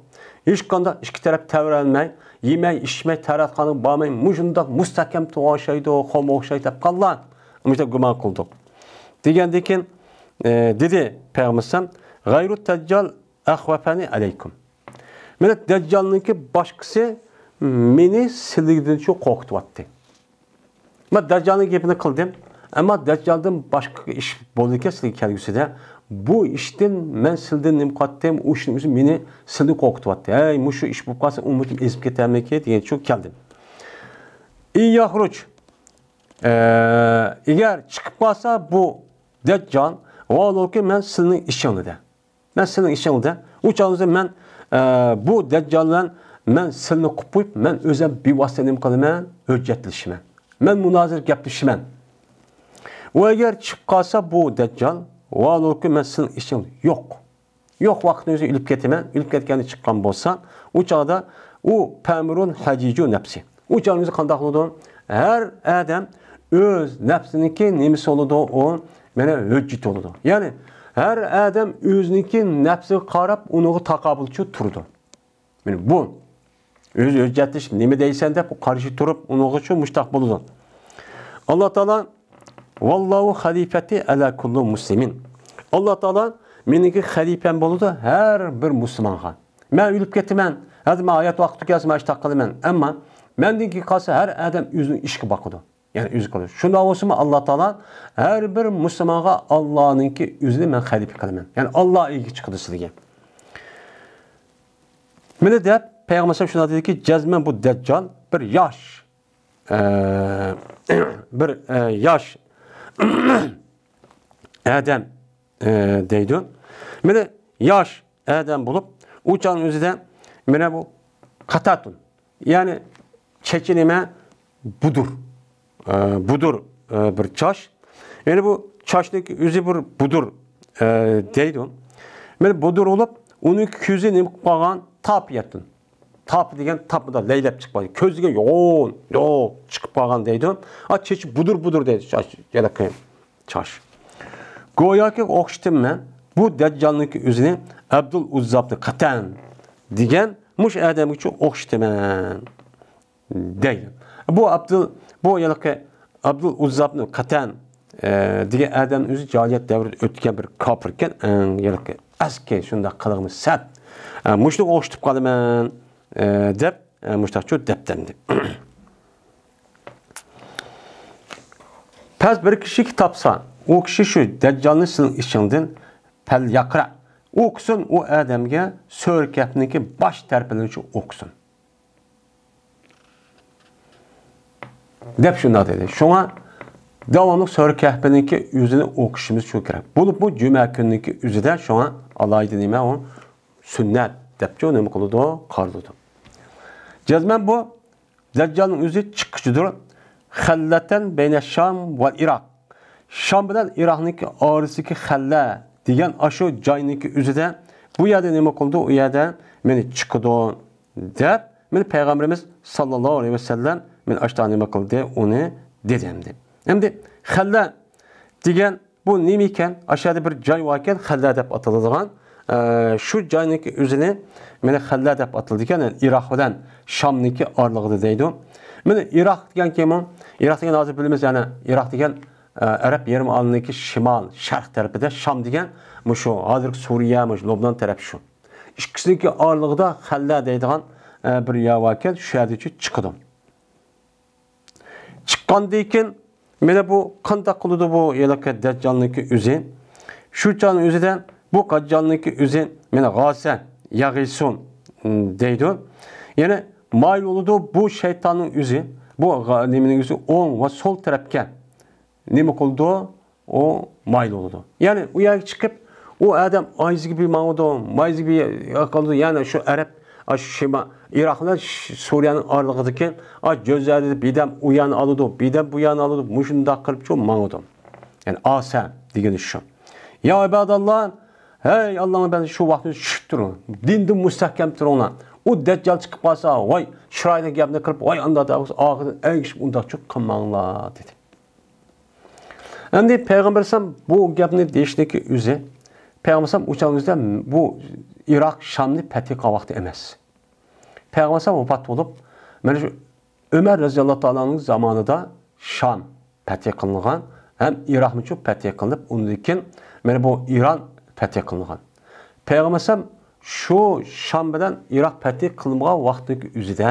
ھېچقانداق ئىككى تەرەپ تەۋرەنمەي، يېمەي، ئىچمەي، تەرەتخانىغا بارماي، مۇشۇنداق مۇستەھكەم تۇرغان ئوخشايدۇ، قومغا ئوخشايدۇ دەپ قالغان. مۇشۇنداق گۇمان قىلدۇق. دېگەندىن كېيىن، ئە، دېدى پەيغەمبەر ئەلەيھىسسالام، غەيرۇ دەججال ئەخۋەفەنى ئەلەيكۇم. مانا دەججالنىڭكى باشقىسى مېنى سىلىگىدىنچۇ قورقۇتۇۋاتتى. مەن دەججالنىڭ گېپىنى قىلدىم، ئەمما دەججالدىن باشقا ئىش بولىدىكەن سىلىگە كەلگۈسىدە. بۇ ئىشتىن مەن سىلىدىن نېمە قىلاتتىم، ئۇ ئىشنىڭ ئۆزى مېنى سىلىدىن قورقۇتۇۋاتتى. ھەي، مۇشۇ ئىش بولۇپ قالسا، ئۈممىتىم ئېزىپ كېتەرمىكىن دېگەن ئۈچۈن كەلدىم. ئىن يەخرۇج، ئە، ئەگەر چىقىپ قالسا بۇ دەججال، ۋاھالۇكى مەن سىلىنىڭ ئىچىڭلىدە. مەن سىلىنىڭ ئىچىڭلىدە. ئۇ چاغدا مەن، ئە، بۇ دەججال بىلەن مەن سىلىنى قوپۇپ، مەن ئۆزۈم بىۋاسىتە نېمە قىلىمەن؟ ھۆججەتلىشىمەن. مەن مۇنازىرە گەپلىشىمەن. ئۇ ئەگەر چىقىپ قالسا بۇ دەججال، ۋاھالۇكى مەن سىلىنىڭ ئىچىڭلىدە. يوق. يوق ۋاقىتنىڭ ئۆزى ئۆلۈپ كېتىمەن. ئۆلۈپ كەتكەندە چىققان بولسا، ئۇ چاغدا ئۇ فەمرۇن ھەجىجۇ نەپسى. ئۇ چاغنىڭ ئۆزى قانداق بولىدۇ؟ ھەر ئادەم ئۆز نەپسىنىڭكى نېمىسى بولىدۇ، ئۇ مانا ھۆججىتى بولىدۇ. يەنى ھەر ئادەم ئۆزىنىڭكى نەپسىگە قاراپ ئۇنىڭغا تاقابىلچى تۇرىدۇ. مانا بۇ. ئۆزى ھۆججەتلىشىپ، نېمە دەيسەن دەپ قارشى تۇرۇپ، ئۇنىڭغىچۇ مۇشتاق بولىدۇ. ئاللا تائالا، ۋاللاھۇ خەلىفەتى ئەلا كۇللى مۇسلىمىن. ئاللا تائالا مېنىڭكى خەلىپەم بولىدۇ ھەر بىر مۇسۇلمانغا. مەن ئۆلۈپ كېتىمەن، ھەزىر مەن ھايات ۋاقتى كەلسە مەن ئىشتاق قىلىمەن. ئەمما مەندىن كېيىن قالسا ھەر ئادەم ئۆزىنىڭ ئىشىغا باقىدۇ. يەنى ئۆزى قىلىدۇ. شۇنداق بولسىمۇ ئاللا تائالا ھەر بىر مۇسۇلمانغا ئاللانىڭكى ئۆزىنى مەن خەلىپە قىلىمەن. يەنى ئاللا ئىگە چىقىدۇ سىلىگە. مانا دەپ پەيغەمبەر ئەلەيھىسسالام شۇنداق دېدىكى، جەزمەن بۇ دەججال بىر ياش، ئە، بىر، ئە، ياش ئادەم، ئە، دەيدۇ. مانا ياش ئادەم بولۇپ، ئۇ چاغنىڭ ئۆزىدە مانا بۇ قاتاتۇن. يەنى چېچى نېمە؟ بۇدۇر. ئە، بۇدۇر، ئە، بىر چاچ. يەنى بۇ چاچنىڭ ئۆزى بىر بۇدۇر، ئە، دەيدۇ. مانا بۇدۇر بولۇپ، ئۇنىڭ كۆزى نېمە قىلىپ قالغان؟ تاپىيەتتىن. تاپى دېگەن تاپىدا لەيلەپ چىقىپ قالغان. كۆزىگە يوغان، يوغ چىقىپ قالغان دەيدۇ. ئا، چېچى بۇدۇر، بۇدۇر دەيدۇ. چاچ، يەنە قىيىن. چاچ. گوياكى ئوخشىتىمەن بۇ دەججالنىڭكى ئۆزىنى ئابدۇل ئۇززابنى قەتەن دېگەن مۇشۇ ئادەمگىچۇ ئوخشىتىمەن دەيدۇ. بۇ ئابدۇل، بۇ ھېلىقى ئابدۇل ئۇززابنى قەتەن، ئە، دېگەن ئادەم ئۆزى جاھىلىيەت دەۋرىدە ئۆتكەن بىر كاپىر ئىكەن، ئەڭ ھېلىقى ئەسكى شۇنداق قىلىقىمۇ سەت. ئە، مۇشۇنى ئوخشىتىپ قالىمەن، ئە، دەپ، ئە، مۇشۇنداقچۇ دەپتەمدى. پەس بىر كىشى تاپسا، ئۇ كىشى شۇ دەججالنى سېنىڭ ئىچىڭدىن پەل ياقرا ئوقۇسۇن، ئۇ ئادەمگە سۈرە كەھپنىڭكى باش تەرىپىنى ئوقۇسۇن. دەپ شۇنداق دېدى. شۇڭا داۋاملىق سۈرە كەھپنىڭكى ئۆزىنى ئوقۇشىمىز شۇ كېرەك. بولۇپمۇ جۈمە كۈنىنىڭكى ئۆزىدە شۇڭا ئالاھىدە نېمە ئۇ؟ سۈننەت دەپچۇ نېمە قىلىدۇ؟ قارىلىدۇ. جەزمەن بۇ دەججالنىڭ ئۆزى چىققۇچىدۇر. خەللەتەن بەينە شام ۋەل ئىراق. شام بىلەن ئىراقنىڭكى ئارىسىدىكى خەللە دېگەن ئاشۇ جاينىڭكى ئۆزىدە، بۇ يەردە نېمە قىلىدۇ؟ ئۇ يەردە مېنى چىقىدۇ دەپ، مېنى پەيغەمبىرىمىز ساللاللاھۇ ئەلەيھى ۋەسەللەم مېنى ئاشتا نېمە قىلدى؟ ئۇنى دېدى ئەمدى. ئەمدى خەللە دېگەن بۇ نېمە ئىكەن؟ ئاشۇ يەردە بىر جاي باركەن، خەللە دەپ ئاتىلىدىغان. ئە، شۇ جاينىڭكى ئۆزىنى مېنى خەللە دەپ ئاتىلىدىكەن، يەنى ئىراق بىلەن شامنىڭكى ئارىلىقىدا دەيدۇ. مېنى ئىراق دېگەن كىم ئۇ؟ ئىراق دېگەن ھازىر بىلىمىز، يەنى ئىراق دېگەن، ئە، ئەرەب يېرىم ئارىلىنىڭكى شىمال، شەرق تەرىپىدە، شام دېگەن مۇشۇ ھازىرقى سۈرىيە، مۇشۇ لوبنان تەرەپ شۇ. ئىككىسىنىڭكى ئارىلىقىدا خەللە دەيدىغان، ئە، بىر يەر باركەن، شۇ يەردىن چىقىدۇ. چىققاندىن كېيىن، مانا بۇ قانداق قىلىدۇ بۇ ھېلىقى دەججالنىڭكى ئۆزى؟ شۇ چاغنىڭ ئۆزىدە بۇ دەججالنىڭكى ئۆزى، مانا، غاسە، يەغىسۇ، م، دەيدۇ. يەنى مايىل بولىدۇ بۇ شەيتاننىڭ ئۆزى، بۇ غا-، نېمىنىڭ ئۆزى ئوڭ ۋە سول تەرەپكە نېمە قىلىدۇ؟ ئۇ مايىل بولىدۇ. يەنى ئۇ يەرگە چىقىپ، ئۇ ئادەم ئايزىگە بىر ماڭىدۇ، مايزىگە بىر ياقىلىدۇ. يەنى شۇ ئەرەب، ئاشۇ شىما-، ئىراق بىلەن ش-، سۈرىيەنىڭ ئارىلىقىدىكى، ئا، جۆزەدە بىردەم ئۇ يەرنى ئالىدۇ، بىردەم بۇ يەرنى ئالىدۇ، مۇشۇنداق قىلىپ شۇ ماڭىدۇ. يەنى ئاسە دېگىنى شۇ. يا ئىباداللا، ھەي ئاللاھنىڭ بەندىسى، شۇ ۋاقىتتا چۈشۈپ تۇرۇڭ. دىندا مۇستەھكەم تۇرۇڭلار. ئۇ دەججال چىقىپ قالسا، ۋاي، چىرايلىق گەپنى قىلىپ، ۋاي، ئانداق دەپ ئاخىرىدا ئەگىشىپ ئۇنداق چۇ قىلماڭلار، دېدى. ئەمدى پەيغەمبەر ئەلەيھىسسالام بۇ گەپنى دېيىشنىڭكى ئۆزى، پەيغەمبەر ئەلەيھىسسالام ئۇ چاغنىڭ ئۆزىدە بۇ ئىراق، شامنى پەتھى قىلغان ۋاقتى ئەمەس. پەيغەمبەر ئەلەيھىسسالام ۋاپات بولۇپ، مانا شۇ ئۆمەر رەزىياللاھۇ تائالا ئەنھۇنىڭ زامانىدا شام پەتھى قىلىنغان ھەم ئىراقمۇچۇ پەتھى قىلىنىپ، ئۇندىن كېيىن مانا بۇ ئىران پەتھى قىلىنغان. پەيغەمبەر ئەلەيھىسسالام شۇ شام بىلەن ئىراق پەتھى قىلىنغان ۋاقتىنىڭكى ئۆزىدە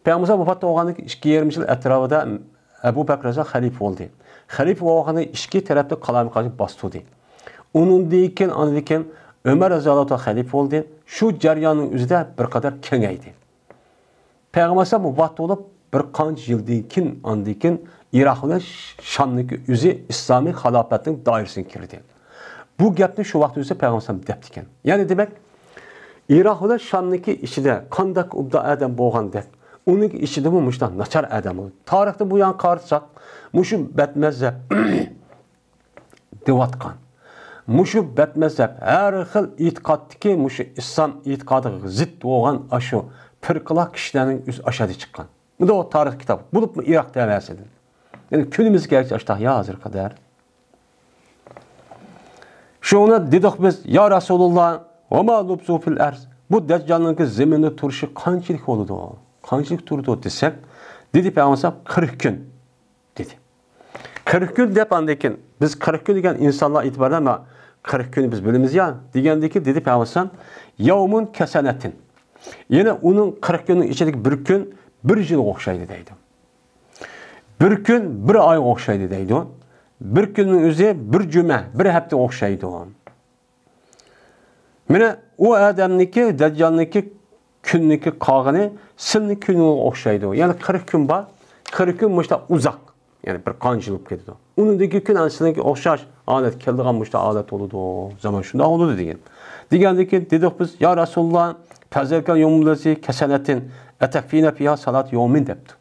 پەيغەمبەر ۋاپات بولغاندىن كېيىن ئىككى يېرىم يىل ئەتراپىدا ئەبۇ بەكرى رەزىياللاھۇ خەلىپە بولدى. خەلىپە بولغاندا ئىككى تەرەپتە قالايمىقانچىلىق باستۇردى. ئۇنىڭدىن كېيىن، ئاندىن كېيىن ئۆمەر رەزىياللاھۇ تائالا خەلىپە بولدى. شۇ جەرياننىڭ ئۆزىدە بىر قەدەر كېڭەيدى. پەيغەمبەر ئەلەيھىسسالام ۋاپات بولۇپ، بىر قانچە يىلدىن كېيىن، ئاندىن كېيىن ئىراق بىلەن شامنىڭكى ئۆزى ئىسلامىي خىلاپەتنىڭ دائىرىسىگە كىردى. بۇ گەپنى شۇ ۋاقىت ئۆزى پەيغەمبەر ئەلەيھىسسالام دەپتىكەن. يەنى دېمەك، ئىراق بىلەن شامنىڭكى ئىچىدە قانداق ئوبدان ئادەم بولغان دەپ، ئۇنىڭ ئىچىدىمۇ مۇشۇنداق ناچار ئادەم بولدى. تارىختا بۇ يانغا قارىساق، مۇشۇ بەتمەزھەپ دەۋاتقان، مۇشۇ بەتمەزھەپ ھەر خىل ئېتىقادتىكى مۇشۇ ئىسلام ئېتىقادىغا زىت بولغان ئاشۇ پىرقىلار كىشىلەرنىڭ ئۆزى ئاشۇ يەردە چىققان. بۇ تارىخ كىتاب، بولۇپمۇ ئىراق تەۋەسىدىن. يەنى كۈنىمىزگىچە ئاشۇنداق يا ھازىرغا قەدەر. شۇڭا دېدۇق بىز، يا رەسۇلۇللا، ۋەما لۇبسۇ فىل ئەرز، بۇ دەججالنىڭكى زېمىندا تۇرۇشى قانچىلىك بولىدۇ؟ قانچىلىك تۇرىدۇ دېسەك، دېدى پەيغەمبەر قىرىق كۈن، دېدى. قىرىق كۈن دەپ ئاندىن كېيىن، بىز قىرىق كۈن دېگەن ئىنسانلار ئېتىبارىدا، ما، قىرىق كۈننى بىز بىلىمىز يا، دېگەندىن كېيىن دېدى پەيغەمبەر، يەۋمۇن كەسەنەتىن. يەنى ئۇنىڭ قىرىق كۈننىڭ ئىچىدىكى بىر كۈن بىر يىلغا ئوخشايدۇ دەيدۇ. بىر كۈن بىر ئايغا ئوخشايدۇ دەيدۇ. بىر كۈننىڭ ئۆزى بىر جۈمە، بىر ھەپتىگە ئوخشايدۇ. مانا ئۇ ئادەمنىڭكى، دەججالنىڭكى كۈننىڭكى قالغىنى سىلنىڭ كۈنىڭىزگە ئوخشايدۇ. يەنى قىرىق كۈن بار، قىرىق كۈن مۇشۇنداق ئۇزاق، يەنى بىر قانچە يىل بولۇپ كېتىدۇ. ئۇنىڭدىن كېيىن كۈن ئەنە سىلنىڭكى ئوخشاش ھالەتكە كېلىدىغان مۇشۇنداق ھالەت بولىدۇ. زامان شۇنداق بولىدۇ دېگەن. دېگەندىن كېيىن دېدۇق بىز، يا رەسۇلۇللا، فەزەلىكەل يەۋمۇللەزى كەسەنەتىن ئەتەكفىنا فىھا سالات يەۋمىن دەپتۇ.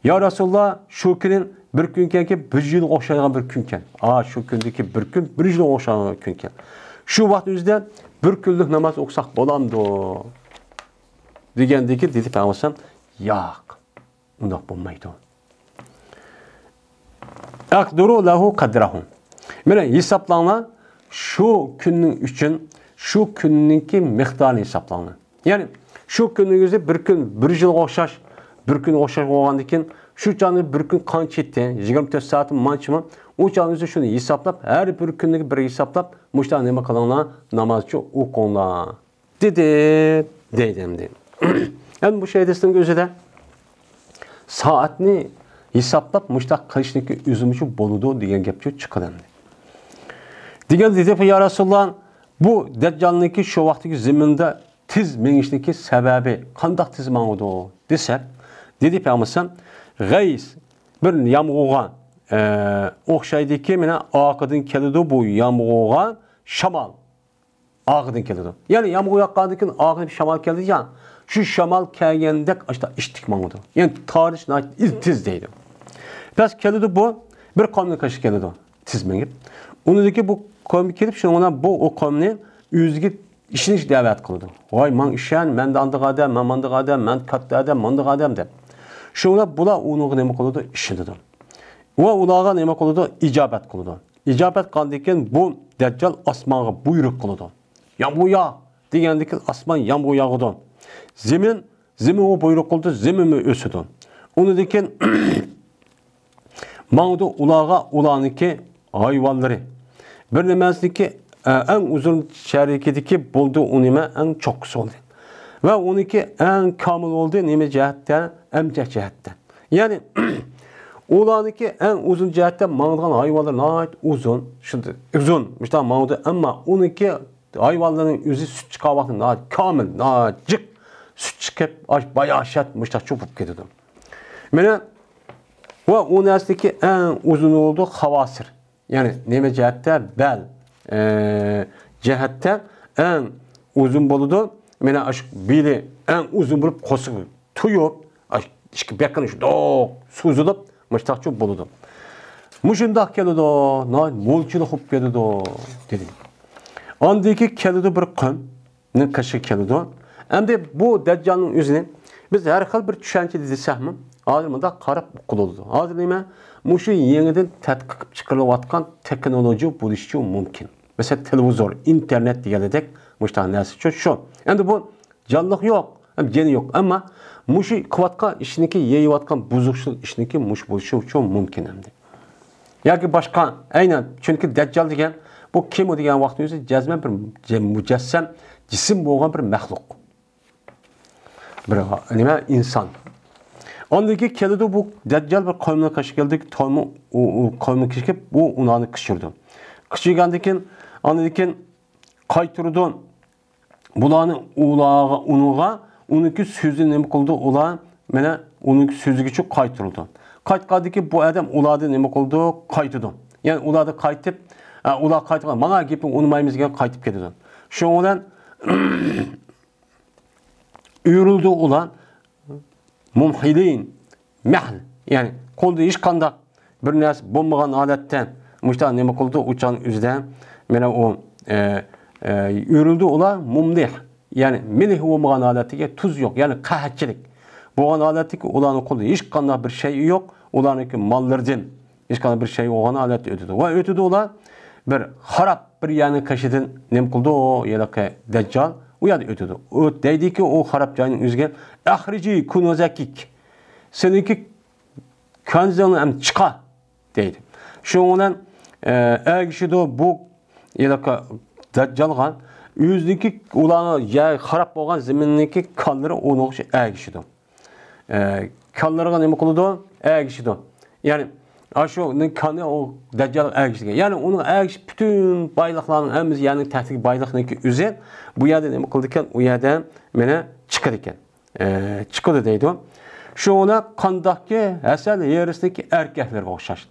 يا رەسۇلۇللا، شۇ كۈنى بىر كۈنكەنكى بىر يىلغا ئوخشايدىغان بىر كۈنكەن. ئا، شۇ كۈندىكى بىر كۈن بىر يىلغا ئوخشايدىغان كۈنكەن. شۇ ۋاقىت ئۆزىدە بىر كۈنلۈك ناماز ئوقۇساق بولامدۇ؟ دېگەندىكىن دېدى پەيغەمبەر، ياق، ئۇنداق بولمايدۇ. ئەقدۇرۇ لەھۇ قەدرەھۇ. مانا ھېسابلاڭلار، شۇ كۈننىڭ ئۈچۈن شۇ كۈننىڭكى مىقدارىنى ھېسابلاڭلار. يەنى شۇ كۈننىڭ ئۆزى بىر كۈن بىر يىلغا ئوخشاش، بىر كۈنگە ئوخشاش بولغاندىن كېيىن، شۇ چاغدا بىر كۈن قانچە يېتتى؟ يىگىرمە تۆت سائەتمۇ مانچىمۇ؟ ئۇ چاغنىڭ ئۆزى شۇنى ھېسابلاپ، ھەر بىر كۈننىڭكى بىر ھېسابلاپ، مۇشۇنداق نېمە قىلىڭلار، نامازچۇ ئوقۇڭلار، دېدى، دەيدۇ ئەمدى. ئەمدى مۇشۇ ھەدىسنىڭ ئۆزىدە سائەتنى ھېسابلاپ مۇشۇنداق قىلىشنىڭكى ئۆزىمۇچۇ بولىدۇ دېگەن گەپچۇ چىقىدۇ ئەمدى. دېگەن دېدى، يا رەسۇلۇللا، بۇ دەججالنىڭكى شۇ ۋاقىتتىكى زېمىندا تېز مېڭىشنىڭكى سەۋەبى قانداق تېز ماڭىدۇ دېسەك، دېدى پەيغەمبەر، غەيس، بىر يامغۇرغا، ئە، ئوخشايدىكى، مانا ئارقىدىن كېلىدۇ بۇ يامغۇرغا شامال. ئارقىدىن كېلىدۇ. يەنى يامغۇر ياغقاندىن كېيىن ئارقىدىن شامال كەلدى يا، شۇ شامال كەلگەندەك ئاشتا ئىتتىك ماڭىدۇ. يەنى تارتىش ناھايىتى تېز دەيدۇ. پەس كېلىدۇ بۇ، بىر قومنى قېشىغا كېلىدۇ، تېز مېڭىپ. ئۇنىڭدىكى بۇ قومغا كېلىپ، شۇنىڭ بىلەن بۇ، ئۇ قومنى ئۆزىگە ئىشىنىش دەۋەت قىلىدۇ. ۋاي، ماڭا ئىشەن، مەن ئاندىغان ئادەم، مەن ماندىغان ئادەم، مەن كاتتا ئادەم، ماندىغان ئادەم دەپ. شۇنىڭ بىلەن بۇلار ئۇنىڭغا نېمە قىلىدۇ؟ ئىشىنىدۇ. ۋە ئۇلارغا نېمە قىلىدۇ؟ ئىجابەت قىلىدۇ. ئىجابەت قىلغاندىن كېيىن بۇ دەججال ئاسمانغا بۇيرۇق قىلىدۇ. يامغۇر ياغ دېگەندىن كېيىن ئاسمان يامغۇر ياغىدۇ. زېمىن، زېمىنغا بۇيرۇق قىلىدۇ، زېمىنمۇ ئۆسىدۇ. ئۇنىڭدىن كېيىن ماڭىدۇ ئۇلارغا ئۇلارنىڭكى ھايۋانلىرى. بىر نېمەسىنىڭكى، ئە، ئەڭ ئۇزۇن شەرىكىدىكى بولدى، ئۇ نېمە ئەڭ چوققىسى بولدى. ۋە ئۇنىڭكى ئەڭ كامىل بولدى، نېمە جەھەتتە؟ ئەمگەك جەھەتتە. يەنى، ئۇلارنىڭكى ئەڭ ئۇزۇن جەھەتتە ماڭىدىغان ھايۋانلار ناھايىتى ئۇزۇن، شۇنداق ئۇزۇن، مۇشۇنداق ماڭىدۇ، ئەمما ئۇنىڭكى ھايۋانلارنىڭ ئۆزى سۈت چىققان ۋاقتى ناھايىتى كامىل، ناھايىتى جىق سۈت چىقىپ، ئاش باياشات مۇشۇنداق چوپۇپ كېتىدۇ. مانا، ۋە ئۇ نەرسىدىكى ئەڭ ئۇزۇن بولىدۇ خاۋاسىر. يەنى نېمە جەھەتتە؟ بەل، ئە، جەھەتتە ئەڭ ئۇزۇن بولىدۇ. مانا ئاشۇ بېلى ئەڭ ئۇزۇن بولۇپ، قورسىقى تويۇپ، ئىككى بېقىنى شۇنداق سوزۇلۇپ، مۇشۇنداقچە بولىدۇ. مۇشۇنداق كېلىدۇ، ناھايىتى مولچىلىق بولۇپ كېلىدۇ، دېدى. ئاندىن كېيىن كېلىدۇ بىر قومنىڭ قېشىغا كېلىدۇ. ئەمدى بۇ دەججالنىڭ ئۆزىنى بىز ھەر خىل بىر چۈشەنچىدە دېسەكمۇ، ھازىر مۇنداق قاراپ ئۇقۇلىدۇ. ھازىر نېمە؟ مۇشۇ يېڭىدىن تەتقىق قىلىپ چىقىرىلىۋاتقان تېخنولوگىيە بولۇشىچۇ مۇمكىن. مەسىلەن، تېلېۋىزور، ئىنتېرنېت دېگەندەك مۇشۇنداق نەرسىچۇ شۇ. ئەمدى بۇ جانلىق يوق، ھەم جېنى يوق. ئەمما مۇشۇ قىلىۋاتقان ئىشنىكى، يېيىۋاتقان بۇزۇقچىلىق ئىشنىكى مۇشۇ بولۇشى ئۈچۈن مۇمكىن ئەمدى. ياكى باشقا، ئەينەن، چۈنكى دەججال دېگەن، بۇ كىم ئۇ دېگەن ۋاقىتنىڭ ئۆزى جەزمەن بىر جە-، مۇجەسسەم جىسىم بولغان بىر مەخلۇق. بىر نېمە، ئىنسان. ئاندىن كېيىن كېلىدۇ بۇ دەججال بىر قومنىڭ قېشىغا كېلىدۇ، تولما ئۇ، ئۇ قومنىڭ قېشىغا كېلىپ، ئۇ ئۇلارنى قىچۇرىدۇ. قىچۇرغاندىن كېيىن، ئاندىن كېيىن قايتۇرىدۇ. بۇلارنى ئۇلارغا، ئۇنىڭغا، ئۇنىڭكى سۆزىنى نېمە قىلىدۇ؟ ئۇلار، مانا، ئۇنىڭكى سۆزىگىچە قايتۇرۇلىدۇ. قايتقاندىن كېيىن بۇ ئادەم ئۇلاردىن نېمە قىلىدۇ؟ قايتىدۇ. يەنى ئۇلاردا قايتىپ، ئە، ئۇلار قايتقان، مانا گېپىڭ ئۇنىمايمىز دېگەن قايتىپ كېتىدۇ. شۇنىڭ بىلەن ئۆرۈلدى ئۇلار. مۇمھىلىن، مەھل، يەنى قولدا ھېچقانداق بىر نەرسە بولمىغان ھالەتتە مۇشۇنداق نېمە قىلدى، ئۇ چاغنىڭ ئۆزىدە، مانا ئۇ، ئە، ئە، ئۆرۈلدى ئۇلار، مۇملىھ، يەنى مىلىھ بولمىغان ھالەتتىكى، تۇز يوق، يەنى قەھەتچىلىك بولغان ھالەتتىكى، ئۇلارنىڭ قولىدا ھېچقانداق بىر شەي يوق، ئۇلارنىڭكى ماللىرىدىن ھېچقانداق بىر شەي بولغان ھالەتتە ئۆتىدۇ. ۋە ئۆتىدۇ ئۇلار بىر خاراب بىر يەرنىڭ قېشىدىن نېمە قىلىدۇ، ھېلىقى دەججال ئۇ يەردە ئۆتىدۇ. ئۇ دەيدىكى، ئۇ خاراب جاينىڭ ئۆزىگە، «ئەخرىجى كۇنۇزەكىك، سېنىڭكى كەنزىڭنى ئەمدى چىقار» دەيدۇ. شۇنىڭ بىلەن، ئە، ئەگىشىدۇ بۇ ھېلىقى دەججالغا، ئۆزىنىڭكى ئۇلارنىڭ يەر خاراب بولغان زېمىننىڭكى كانلىرى ئۇنىڭغا ئەگىشىدۇ. ئە، كانلىرىغا نېمە قىلىدۇ؟ ئەگىشىدۇ. يەنى، ئاشۇ كانى ئۇ دەججالغا ئەگىشىدىكەن. يەنى ئۇنىڭ ئەگىشىپ پۈتۈن بايلىقلارنىڭ ھەممىسى، يەرنىڭ تەكتىكى بايلىقنىڭكى ئۆزى بۇ يەردە نېمە قىلىدىكەن؟ ئۇ يەردە مانا چىقىدىكەن. ئە، چىقىدۇ دەيدۇ. شۇڭا قانداقكى ھەسەل ھېرىسنىڭكى ئەركەكلىرىگە ئوخشاش.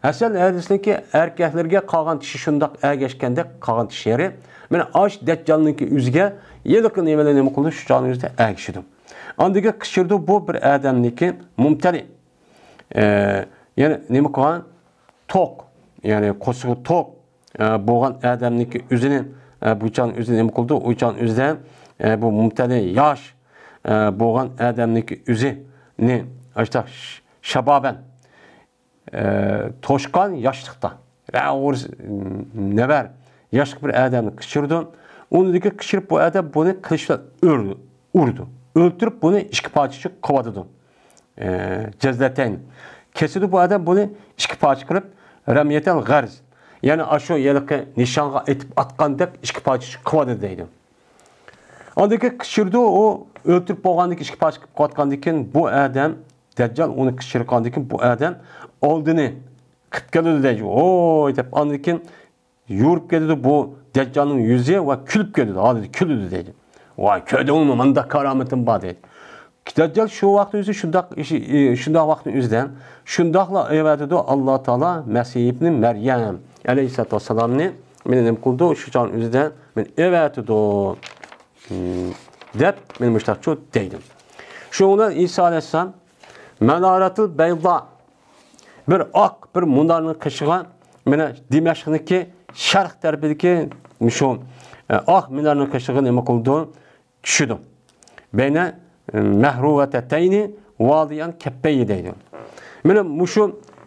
ھەسەل ھېرىسنىڭكى ئەركەكلىرىگە قالغان چىشى شۇنداق ئەگەشكەندەك، قالغان چىشى ھېرى مانا ئاش دەججالنىڭكى ئۆزىگە ھېلىقى نېمىلەر نېمە قىلىدۇ؟ شۇ چاغنىڭ ئۆزىدە ئەگىشىدۇ. ئاندىن كېيىن قىچۇرىدۇ بۇ بىر ئادەمنىڭكى مۇمتەلى. ئە، يەنى نېمە قىلغان؟ توق. يەنى قورسىقى توق، ئە، بولغان ئادەمنىڭكى ئۆزىنى، ئە، بۇ چاغنىڭ ئۆزىنى نېمە قىلىدۇ؟ ئۇ چاغنىڭ ئۆزىدە، ئە، بۇ مۇمتەلى ياش، ئە، بولغان ئادەمنىڭكى ئۆزىنى، ئاشۇنداق ش-، شابابەن، ئە، توشقان ياشلىقتا. ۋە ئورۇس، نەۋەر، ياشلىق بىر ئادەمنى قىچۇرىدۇ. ئۇنىڭدىكى قىچۇرۇپ بۇ ئادەم بۇنى قىلىچ بىلەن ئۆردى، ئۇردى. ئۆلتۈرۈپ بۇنى ئىككى پارچىچە قىلىۋاتىدۇ. ئە، جەزلەتەين. كېسىدۇ بۇ ئادەم بۇنى ئىككى پارچە قىلىپ، رەميەتەل غەرز. يەنى ئاشۇ ھېلىقى نىشانغا ئېتىپ ئاتقاندەك ئىككى پارچىچە قىلىۋاتىدۇ دەيدۇ. ئاندىن كېيىن قىچۇرىدۇ، ئۇ ئۆلتۈرۈپ بولغاندىن كېيىن، ئىككى پارچە قىلىپ قىلىۋاتقاندىن كېيىن بۇ ئادەم، دەججال ئۇنى قىچۇرغاندىن كېيىن بۇ ئادەم ئالدىنى قىپ كېلىدۇ دەيدۇ. ۋوي دەپ، ئاندىن كېيىن يورۇپ كېتىدۇ بۇ دەججالنىڭ يۈزى ۋە كۈلۈپ كېتىدۇ، ھالىدا كۈلىدۇ دەيدۇ. ۋاي، كۆردۈڭمۇ، مانداق كارامىتىم بار دەيدۇ. دەججال شۇ ۋاقىتنىڭ ئۆزى شۇنداق ئىشى، ئى، شۇنداق ۋاقىتنىڭ ئۆزىدە شۇنداقلا ئەۋەتىدۇ، ئاللا تائالا مەسىھ ئىبنى مەريەم ئەلەيھىسسالاتۇ ۋەسسالامنى مېنى نېمە قىلدى، شۇ چاغنىڭ ئۆزىدە مېنى ئەۋەتىدۇ، ھىم، دەپ مېنى مۇشتاقچۇ دەيدۇ. شۇنىڭ بىلەن ئىسا ئەلەيھىسسالام مەنارەتۇل بەيزا، بىر ئاق بىر مۇنارنىڭ قېشىغا، مانا دىمەشقنىڭكى شەرق تەرىپىدىكى شۇ، ئە، ئاق مۇنارنىڭ قېشىغا نېمە قىلىدۇ؟ چۈشىدۇ. بەينە، ئە، مەھرۇۋەتەتەينى ۋادىيان كەپپەيى دەيدۇ. مانا مۇشۇ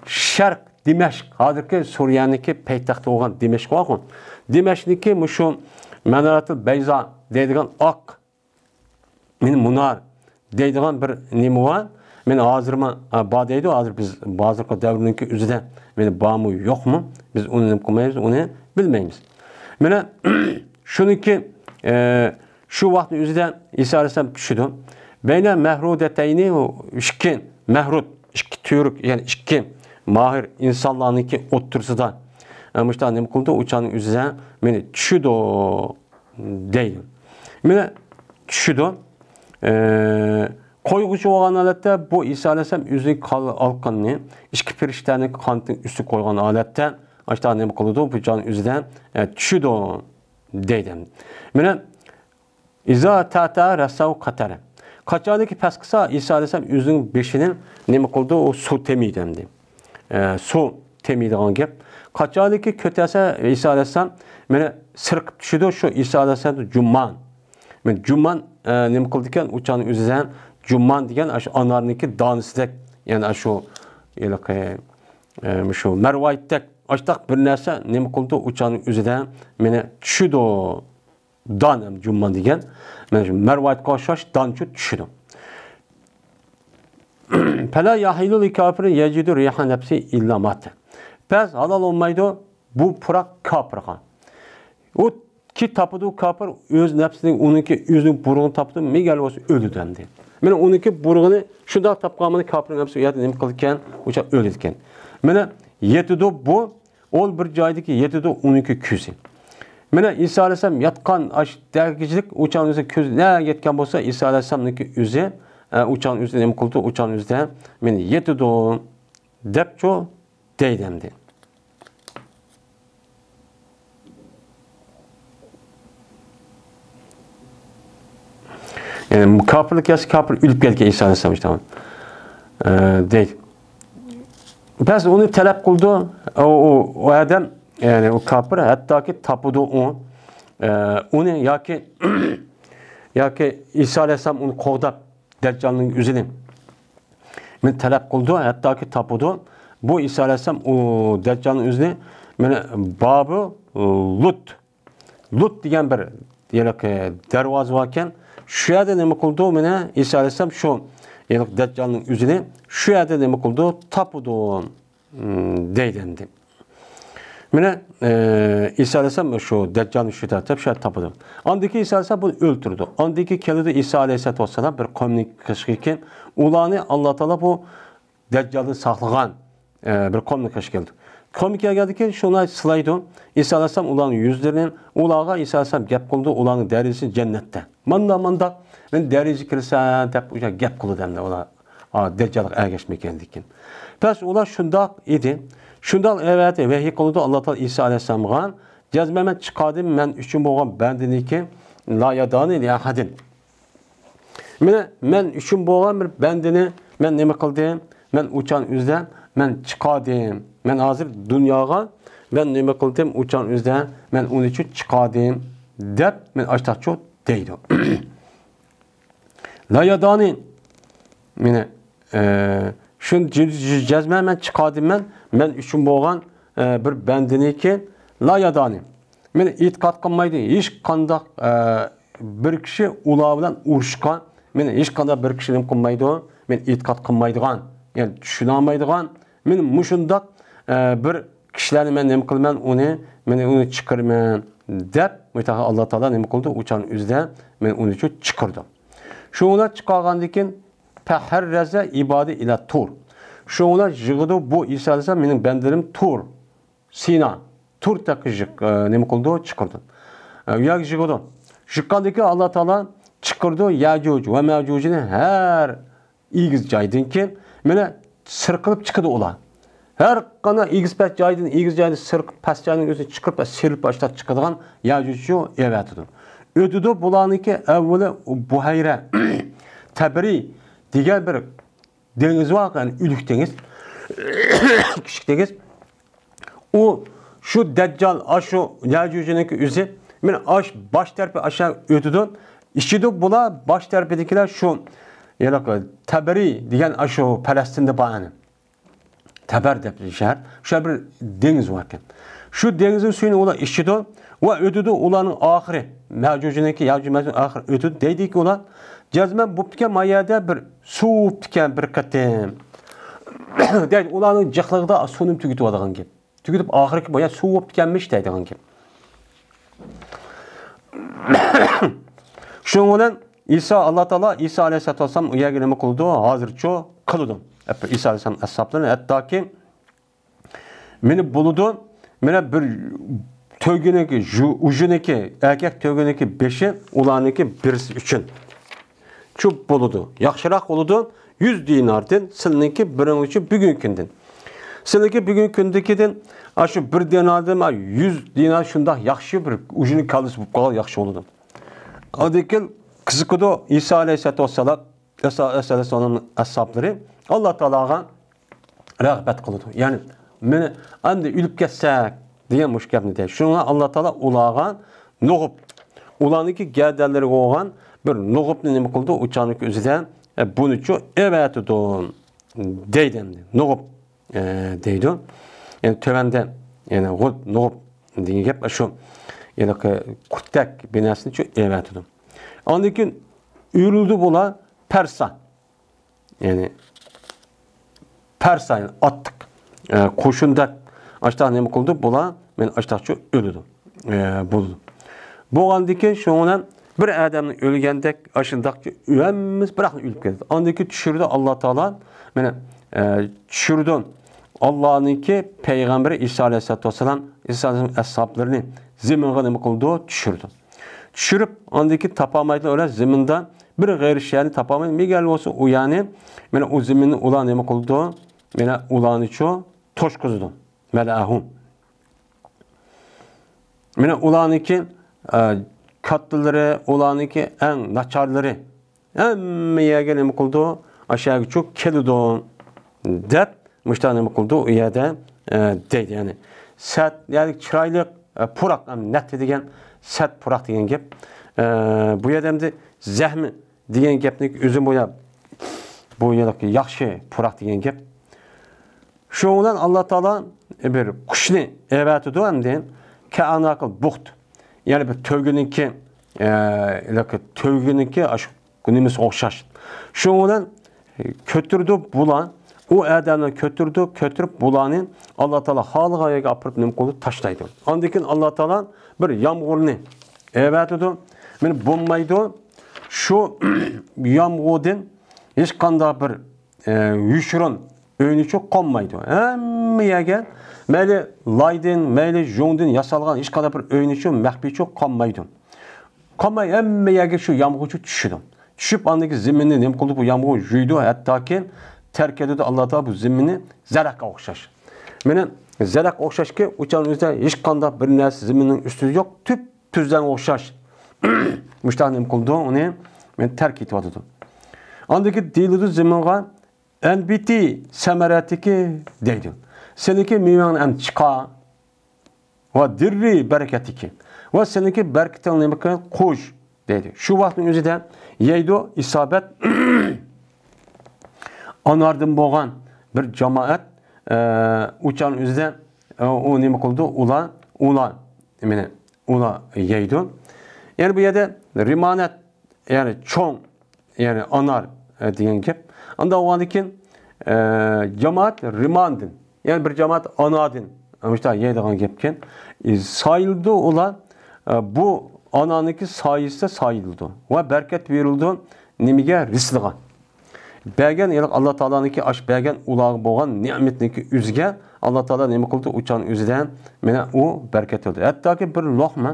شەرق دىمەشق، ھازىرقى سۈرىيەنىڭكى پايتەختى بولغان دىمەشق بارغۇ. دىمەشقنىڭكى مۇشۇ مەنارەتۇل بەيزا دەيدىغان ئاق مانا مۇنار دەيدىغان بىر نېمە بار. مانا ھازىرمۇ، ئا، بار دەيدۇ. ھازىر بىز ھازىرقى دەۋرنىڭكى ئۆزىدە مانا بارمۇ يوقمۇ، بىز ئۇنى نېمە قىلمايمىز، ئۇنى بىلمەيمىز. مانا شۇنىڭكى، ئە، شۇ ۋاقىتنىڭ ئۆزىدە ئىسا ئەلەيھىسسالام چۈشىدۇ. بەينە مەھرۇدەتەينى، ئىككى مەھرۇد، ئىككى تۈرك، يەنى ئىككى ماھىر ئىنسانلارنىڭكى ئوتتۇرىسىدا، ئە، مۇشۇنداق نېمە قىلىدۇ، ئۇ چاغنىڭ ئۆزىدە مانا چۈشىدۇ. دەيدۇ. مانا چۈشىدۇ. ئە، قويغۇچى بولغان ھالەتتە بۇ ئىسا ئەلەيھىسسالام ئۆزىنىڭ قال-، ئالقىنىنى ئىككى پەرىشتەنىڭ قانىتىنىڭ ئۈستىگە قويغان ھالەتتە، ئاشۇنداق نېمە قىلىدۇ؟ بۇ جان ئۆزىدە، ئە، چۈشىدۇ دەيدۇ. مانا، ئىزا تەتە رەسەۋ قەتەرە. قاچانكى پەس قىلسا، ئىسا ئەلەيھىسسالام ئۆزىنىڭ بېشىنى نېمە قىلىدۇ؟ ئۇ سۇ تېمىيدۇ ئەمدى. ئە، سۇ تېمىيدىغان گەپ. قاچانكى كۆتەرسە ئىسا ئەلەيھىسسالام، مانا سىرقىپ چۈشىدۇ شۇ ئىسا ئەلەيھىسسالام جۇممان. مانا جۇممان، ئە، نېمە قىلىدىكەن؟ ئۇ چاغنىڭ ئۆزىدە جۇممان دېگەن ئاشۇ ئانارنىڭكى دانىسىدەك، يەنى ئاشۇ ھېلىقى، ئە، شۇ مەرۋايىتتەك ئاشتاق بىر نەرسە نېمە قىلىدۇ؟ ئۇ چاغنىڭ ئۆزىدە مانا چۈشىدۇ. دان ھەم جۇممان دېگەن، مانا شۇ مەرۋايىتقا ئوخشاش دانچۇ چۈشىدۇ. پەلا ياھىلۇ لىل كافىرى يەجىدۇ رىيھا نەپسى ئىللا ماتە. پەس ھالال بولمايدۇ بۇ پۇراق كاپىرغا. ئۇ كى تاپىدۇ كاپىر ئۆز نەپسىنىڭ، ئۇنىڭكى ئۆزىنىڭ بۇرۇغىنى تاپىدۇ، مەگەر بولسا ئۆلىدۇ ئەمدى. مانا ئۇنىڭكى بۇرۇغىنى شۇنداق تاپقان مانا كاپىر نەپسى ئۇ يەردە نېمە قىلىدىكەن؟ ئۇ چاغ ئۆلىدىكەن. مانا يېتىدۇ بۇ ئول بىر جايدىكى يېتىدۇ ئۇنىڭكى كۆزى. مانا ئىسا ئەلەيھىسسالام ياتقان ئاش دەرگىچىلىك ئۇ چاغنىڭ كۆزى نەگە يەتكەن بلسا، ئىسا ئەلەيھىسسالامنىڭكى ئۆزى، ئە، ئۇ چاغنىڭ ئۆزى نېمە قىلىدۇ؟ ئۇ چاغنىڭ ئۆزىدە مانا يېتىدۇ دەپچۇ دەيدۇ ئەمدى. يەنى كاپىرلىق ياسا كاپىر ئۆلۈپ كەتكەن ئىسا ئەلەيھىسسالام ئىشتە، ئە، دەيدۇ. بەس ئۇنى تەلەپ قىلىدۇ. ئۇ، ئۇ، ئۇ ئادەم، يەنى ئۇ كاپىر ھەتتاكى تاپىدۇ ئۇ، ئە، ئۇنى ياكى، ياكى ئىسا ئەلەيھىسسالام ئۇنى قوغداپ، دەججالنىڭ ئۆزىنى مانا تەلەپ قىلىدۇ، ھەتتاكى تاپىدۇ. بۇ ئىسا ئەلەيھىسسالام ئۇ دەججالنىڭ ئۆزىنى مانا بابۇ لۇت، لۇت دېگەن بىر ھېلىقى دەرۋازا باركەن، شۇ يەردە نېمە قىلىدۇ؟ مانا ئىسا ئەلەيھىسسالام شۇ ھېلىقى دەججالنىڭ ئۆزىنى شۇ يەردە نېمە قىلىدۇ؟ تاپىدۇ، دەيدۇ ئەمدى. مانا، ئە، ئىسا ئەلەيھىسسالام شۇ دەججالنى شۇ يەردە تاپىدۇ. ئاندىن كېيىن ئىسا ئەلەيھىسسالام بۇنى ئۆلتۈرىدۇ. ئاندىن كېيىن كېلىدۇ ئىسا ئەلەيھىسسالاتۇ ۋەسسالام بىر قومنى قېشىغا كېلىپ، ئۇلارنى ئاللا تائالا بۇ دەججالدىن ساقلىغان، ئە، بىر قومنى قېشىغا كېلىدۇ. قومغا كەلگەندىن كېيىن شۇنى سىلايدۇ. ئىسا ئەلەيھىسسالام ئۇلارنىڭ يۈزلىرىنى، ئۇلارغا ئىسا ئەلەيھىسسالام گەپ قىلىدۇ، ئۇلارنىڭ دەرىجىسى جەننەتتە. مانداق، مانداق، مەن دەرىجە كىرسەم دەپ ئۇ گەپ قىلىدۇ ئەمدى ئۇلار. ئا، دەججالغا ئەگەشمىگەندىن كېيىن. بەس ئۇلار شۇنداق ئىدى. شۇنداق ئەۋەتى ۋەھىي قىلىدۇ ئاللا تائالا ئىسا ئەلەيھىسسالامغا. جەزمەن مەن چىقاردىم، مەن ئۈچۈن بولغان بەندىنىكى لا يادانى لىئەھەدىن. مانا مەن ئۈچۈن بولغان بىر بەندىنى مەن نېمە قىلدىم؟ مەن ئۇچان ئۈزدەم، مەن چىقاردىم. مەن ھازىر دۇنياغا مەن نېمە قىلدىم؟ ئۇچان ئۈزدەم، مەن ئۇنى چىقاردىم دەپ مەن ئاشتاقچۇ دەيدۇ. لا يادانى، مانا، ئە، شۇ ج-، ج-، جەزمەن مەن چىقاردىم مەن، مەن ئۈچۈن بولغان، ئە، بىر بەندىنىكى لا يادانى. مانا ئېتىقاد قىلمايدۇ ھېچقانداق، ئە، بىر كىشى ئۇلار بىلەن ئۇرۇشقا، مانا ھېچقانداق بىر كىشى نېمە قىلمايدۇ، مانا ئېتىقاد قىلمايدىغان، يەنى چۈشىنەلمەيدىغان، مانا مۇشۇنداق، ئە، بىر كىشىلەرنى مەن نېمە قىلىمەن، ئۇنى، مانا ئۇنى چىقىرىمەن دەپ، مۇشۇنداق ئاللا تائالا نېمە قىلدى؟ ئۇچان ئۈزدى، مانا ئۇنى چىقىردى. شۇ ئۇلار چىقارغاندىن كېيىن، پەھەررەزە ئىبادى ئىلە تۇر. شۇ ئۇلار يىغىدۇ، بۇ ئىسا ئەلەيھىسسالام مېنىڭ بەندىلىرىم تۇر، سىنا، تۇر تەققە يىغ-، ئە، نېمە قىلدى؟ چىقىردى. ئە، ئۇ يەرگە يىغىدۇ. يىغقاندىن كېيىن ئاللا تائالا چىقىرىدۇ يەجۇج ۋە مەجۇجنى ھەر ئېگىز جايدىن كېيىن، مانا، سىرقىلىپ چىقىدۇ ئۇلار. ھەر قانداق ئېگىز پەس جايدىن، ئېگىز جايدىن سىرقىپ، پەس جاينىڭ ئۆزىنى چىقىرىپ، سىرىلىپ ئاشتاق چىقىدىغان يەجۇجنى ئەۋەتىدۇ. ئۆتىدۇ بۇلارنىڭكى ئەۋۋىلى بۇھەيرە، تەبرى دېگەن بىر دېڭىز بار، يەنى ئۆلۈك دېڭىز. كىچىك دېڭىز. ئۇ، شۇ دەججال، ئاشۇ يەجۇجنىڭكى ئۆزى، مانا ئاش باش تەرىپى ئاشۇ ئۆتىدۇ. ئىچىدۇ بۇلار باش تەرىپىدىكىلەر شۇ، يەنى تەبەرى دېگەن ئاشۇ پەلەستىندە بار ئەنە. تەبەر دەپ شەھەر. شۇ بىر دېڭىز بار ئىكەن. شۇ دېڭىزنىڭ سۈيىنى ئۇلار ئىچىدۇ ۋە ئۆتىدۇ. ئۇلارنىڭ ئاخىرى، مەجۇجنىڭكى، يەجۇج مەجۇج ئاخىرى ئۆتىدۇ. دەيدىكى ئۇلار، جەزمەن بوپتىكەن، ما يەردە بىر سۇ بوپتىكەن بىر قېتىم. دەيدۇ، ئۇلارنىڭ جىقلىقىدا سۇنى تۈگىتىۋاتىدىغان گەپ. تۈگىتىپ، ئاخىرقى بۇ يەر سۇ بوپتىكەنمىش دەيدىغان گەپ. شۇنىڭ بىلەن ئىسا، ئاللا تائالا ئىسا ئەلەيھىسسالاتۇ ۋەسسالام ئۇ يەرگە نېمە قىلىدۇ؟ ھازىرچۇ قىلىدۇ. ئىسا ئەلەيھىسسالام ئەسھابلىرىنى، ھەتتاكى مېنى بولىدۇ، مانا بىر تۆگىنىڭكى، ژۇ-، ئۇژىنىڭكى، ئەركەك تۆگىنىڭكى بېشى ئۇلارنىڭكى بىرسى ئۈچۈن چوپ بولىدۇ. ياخشىراق بولىدۇ يۈز دىناردىن، سىلىنىڭكى بىرىڭ ئۈچۈن بۈگۈنكىدىن. سىلىنىڭكى بۈگۈنكى كۈندىكىدىن، ئاشۇ بىر دىناردىن، ئا، يۈز دىنار شۇنداق ياخشى، بىر ئۇژىنىڭ كاللىسى بولۇپ قالغان ياخشى بولىدۇ. ئاندىن كېيىن قىزىقىدۇ، ئىسا ئەلەيھىسسالاتۇ ۋەسسالام، ئىسا ئەلەيھىسسالام ئەسھابلىرى ئاللا تائالاغا رەغبەت قىلىدۇ. يەنى، مېنى ئەمدى ئۆلۈپ كەتسەك دېگەن مۇشۇ گەپنى دەيدۇ. شۇڭا ئاللا تائالا ئۇلارغا نوغۇپ، ئۇلارنىڭكى گەدەنلىرىگە بولغان بىر نوغۇپنى نېمە قىلىدۇ؟ ئۇ چاغنىڭكى ئۆزىدە، ئە، بۇنىچۇ ئەۋەتىدۇ دەيدۇ ئەمدى. نوغۇپ، ئە، دەيدۇ. يەنى تۆۋەندە، يەنى غۇد، نوغۇپ دېگەن گەپ شۇ. يەنى قۇتتەك بىر نەرسىنىچۇ ئەۋەتىدۇ. ئاندىن كېيىن ئۆرۈلدى بۇلار پەرسا. يەنى پەرسا، يەنى ئاتلىق، ئە، قوشۇندەك ئاشتاق نېمە قىلىدۇ؟ بۇلار مانا ئاشتاقچۇ ئۆلىدۇ، ئە، بولىدۇ. بولغاندىن كېيىن شۇنىڭ بىلەن بىر ئادەمنى ئۆلگەندەك ئاشۇنداقچۇ ھەممىسى بىراقلا ئۆلۈپ كېتىدۇ. ئاندىن كېيىن چۈشۈرىدۇ ئاللا تائالا، مانا، ئە، چۈشۈرىدۇ. ئاللانىڭكى پەيغەمبىرى ئىسا ئەلەيھىسسالاتۇ ۋەسسالام، ئىسا ئەلەيھىسسالام ئەسھابلىرىنى زېمىنغا نېمە قىلىدۇ؟ چۈشۈرىدۇ. چۈشۈرۈپ، ئاندىن كېيىن تاپالمايدىغان ئۇلار زېمىندا بىر غېرىب شەھەرنى تاپالمايدۇ. مېگەر بولسا ئۇ يەرنى، مانا ئۇ زېمىننى ئۇلار نېمە قىلىدۇ؟ مانا ئۇلارنىچۇ توشقۇزىدۇ. مەلئەھۇم. مانا ئۇلارنىڭكى، ئە، كاتتىلىرى، ئۇلارنىڭكى ئەڭ ناچارلىرى ھەممە يەرگە نېمە قىلىدۇ؟ ئاشۇ يەرگىچۇ كېلىدۇ دەپ مۇشۇنداق نېمە قىلىدۇ؟ ئۇ يەردە، ئە، دەيدۇ. يەنى سەت، يەنى چىرايلىق، ئە، پۇراق، ئەم، نەتتە دېگەن سەت پۇراق دېگەن گەپ. ئە، بۇ يەردە ئەمدى زەھمى دېگەن گەپنى ئۆزۈم بۇ يا-، بۇ يەردىكى ياخشى پۇراق دېگەن گەپ. شۇنىڭ بىلەن ئاللا تائالا بىر قۇشنى ئەۋەتىدۇ ئەمدى. كەئەننەكەل بۇخت. يەنى بىر تۆگىنىڭكى، ئە، تۆگىنىڭكى ئاشۇ نېمىسىگە ئوخشاش. شۇنىڭ بىلەن كۆتۈرىدۇ بۇلار. ئۇ ئادەمنى كۆتۈرىدۇ، كۆتۈرۈپ بۇلارنى ئاللا تائالا خالىغان يەرگە ئاپىرىپ نېمە قىلىدۇ؟ تاشلايدۇ. ئاندىن كېيىن ئاللا تائالا بىر يامغۇرنى ئەۋەتىدۇ. مانا بولمايدۇ. شۇ يامغۇردىن ھېچقانداق بىر، ئە، يوشۇرۇن ئۆينىچۇ قالمايدۇ. ھەممە يەرگە مەيلى لايدىن، مەيلى يۇڭدىن ياسالغان ھېچقانداق بىر ئۆينىچۇ مەخپىيچۇ قالمايدۇ. قالماي ھەممە يەرگە شۇ يامغۇرچۇ چۈشىدۇ. چۈشۈپ ئاندىن كېيىن زېمىننى نېمە قىلىدۇ؟ بۇ يامغۇر يۇيىدۇ، ھەتتاكى تەرك ئېتىدۇ. ئاللا تائالا بۇ زېمىننى زەرەخكە ئوخشاش. مانا زەرەخكە ئوخشاشكى، ئۇ چاغنىڭ ئۆزىدە ھېچقانداق بىر نەرسە زېمىننىڭ ئۈستىدە يوق، تۈپ تۈزلەڭگە ئوخشاش. مۇشۇنداق نېمە قىلىدۇ؟ ئۇنى مانا تەرك ئېتىۋاتىدۇ. ئاندىن كېيىن دېيىلىدۇ زېمىنغا، ئەنبىتى سەمەرەتىكى دەيدۇ. سېنىڭكى مېۋەڭنى ئەمدى چىقار. ۋە دىررى بەرىكەتىكى. ۋە سېنىڭكى بەرىكىتىڭ نېمە قىل؟ قوش دەيدۇ. شۇ ۋاقىتنىڭ ئۆزىدە يەيدۇ ئىسابەت ئاناردىن بولغان بىر جامائەت، ئە، ئۇ چاغنىڭ ئۆزىدە، ئە، ئۇ نېمە قىلىدۇ؟ ئۇلار، ئۇلار، مانا، ئۇلار يەيدۇ. يەنى بۇ يەردە رىمانەت، يەنى چوڭ، يەنى ئانار، ئە، دېگەن گەپ. ئاندا بولغاندىن كېيىن، ئە، جامائەت رىماندىن، يەنى بىر جامائەت ئانادىن، مۇشۇنداق يەيدىغان گەپكەن. ئى، سايىلىدۇ ئۇلار، ئە، بۇ ئانانىڭكى سايىسىدە سايىلىدۇ ۋە بەرىكەت بېرىلىدۇ نېمىگە؟ رىزقىغا. بەرگەن، يەنى ئاللا تائالانىڭكى ئاش بەرگەن ئۇلارغا بولغان نېمىتنىڭكى ئۆزىگە ئاللا تائالا نېمە قىلدى؟ ئۇ چاغنىڭ ئۆزىدە مانا ئۇ بەرىكەت قىلدى. ھەتتاكى بىر لوقما،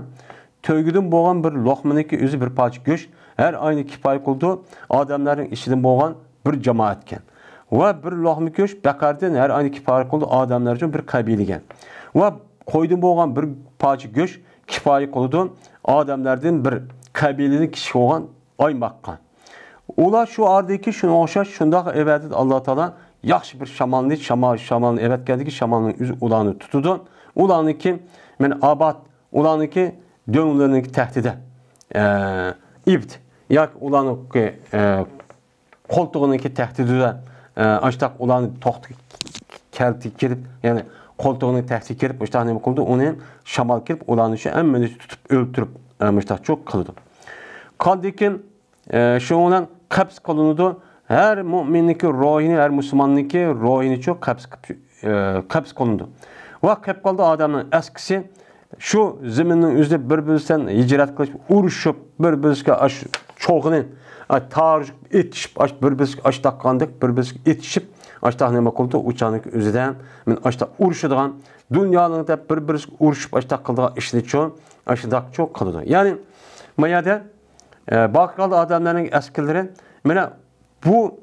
تۆگىدىن بولغان بىر لوقمىنىڭكى ئۆزى بىر پارچە گۆش ھەر ئاينى كىپايە قىلىدۇ ئادەملەرنىڭ ئىچىدىن بولغان بىر جامائەتكەن. ۋە بىر لوقما گۆش بەقەردىن ھەر ئاينى كىپايە قىلىدۇ ئادەملەر ئۈچۈن بىر قەبىلىگەن. ۋە قويدىن بولغان بىر پارچە گۆش كىپايە قىلىدۇ ئادەملەردىن بىر قەبىلىدىن كىشى بولغان ئايماققا. ئۇلار شۇ ئارىدىكى شۇنىڭغا ئوخشاش شۇنداق ئىبادەت ئاللا تائالا ياخشى بىر شامالنى، شاما-، شامالنى ئەۋەتكەندىكى شامالنىڭ ئۆزى ئۇلارنى تۇتىدۇ. ئۇلارنىڭكى، مانا، ئابات، ئۇلارنىڭكى دۆڭلىرىنىڭكى تەھتىدە، ئە، ئىبت ياكى ئۇلارنىڭكى، ئە، قولتۇقىنىڭكى تەھتىدە، ئە، ئاشتاق ئۇلارنى توختى كەلتى كىرىپ، يەنى قولتۇقىنىڭ تەھتىگە كىرىپ، ئاشتاق نېمە قىلىدۇ؟ ئۇنى شامال كىرىپ، ئۇلارنى شۇ ھەممىنى تۇتۇپ ئۆلتۈرۈپ، ئە، مۇشتاق چوق قىلىدۇ. قاندىن كېيىن، ئە، شۇنىڭ بىلەن قەبز قىلىنىدۇ. ھەر مۆمىننىڭكى روھىنى، ھەر مۇسۇلماننىڭكى روھىنى چوق قەبز قىلىپ، ئە، قەبز قىلىنىدۇ. ۋە قېلىپ قالدى ئادەمنىڭ ئەسكىسى، شۇ زېمىننىڭ ئۆزىدە بىر-بىرسىدىن ھىجرەت قىلىش، ئۇرۇشۇپ، بىر-بىرسىگە ئاش چوغىنى، ئا، تارىشىپ، ئېتىشىپ، ئاش بىر-بىرسىگە ئاشتاق قاندەك، بىر-بىرسىگە ئېتىشىپ، ئاشتاق نېمە قىلدى؟ ئۇ چاغنىڭ ئۆزىدە مەن ئاشتاق ئۇرۇشىدىغان، دۇنيانىڭ دەپ بىر-بىرسىگە ئۇرۇشۇپ، ئاشتاق قىلىدىغان ئىشنىچۇ، ئاشتاق چوق قىلىدۇ. يەنى، ما يەردە، ئە، باققان ئادەملەرنىڭ ئەسكىلىرى، مانا بۇ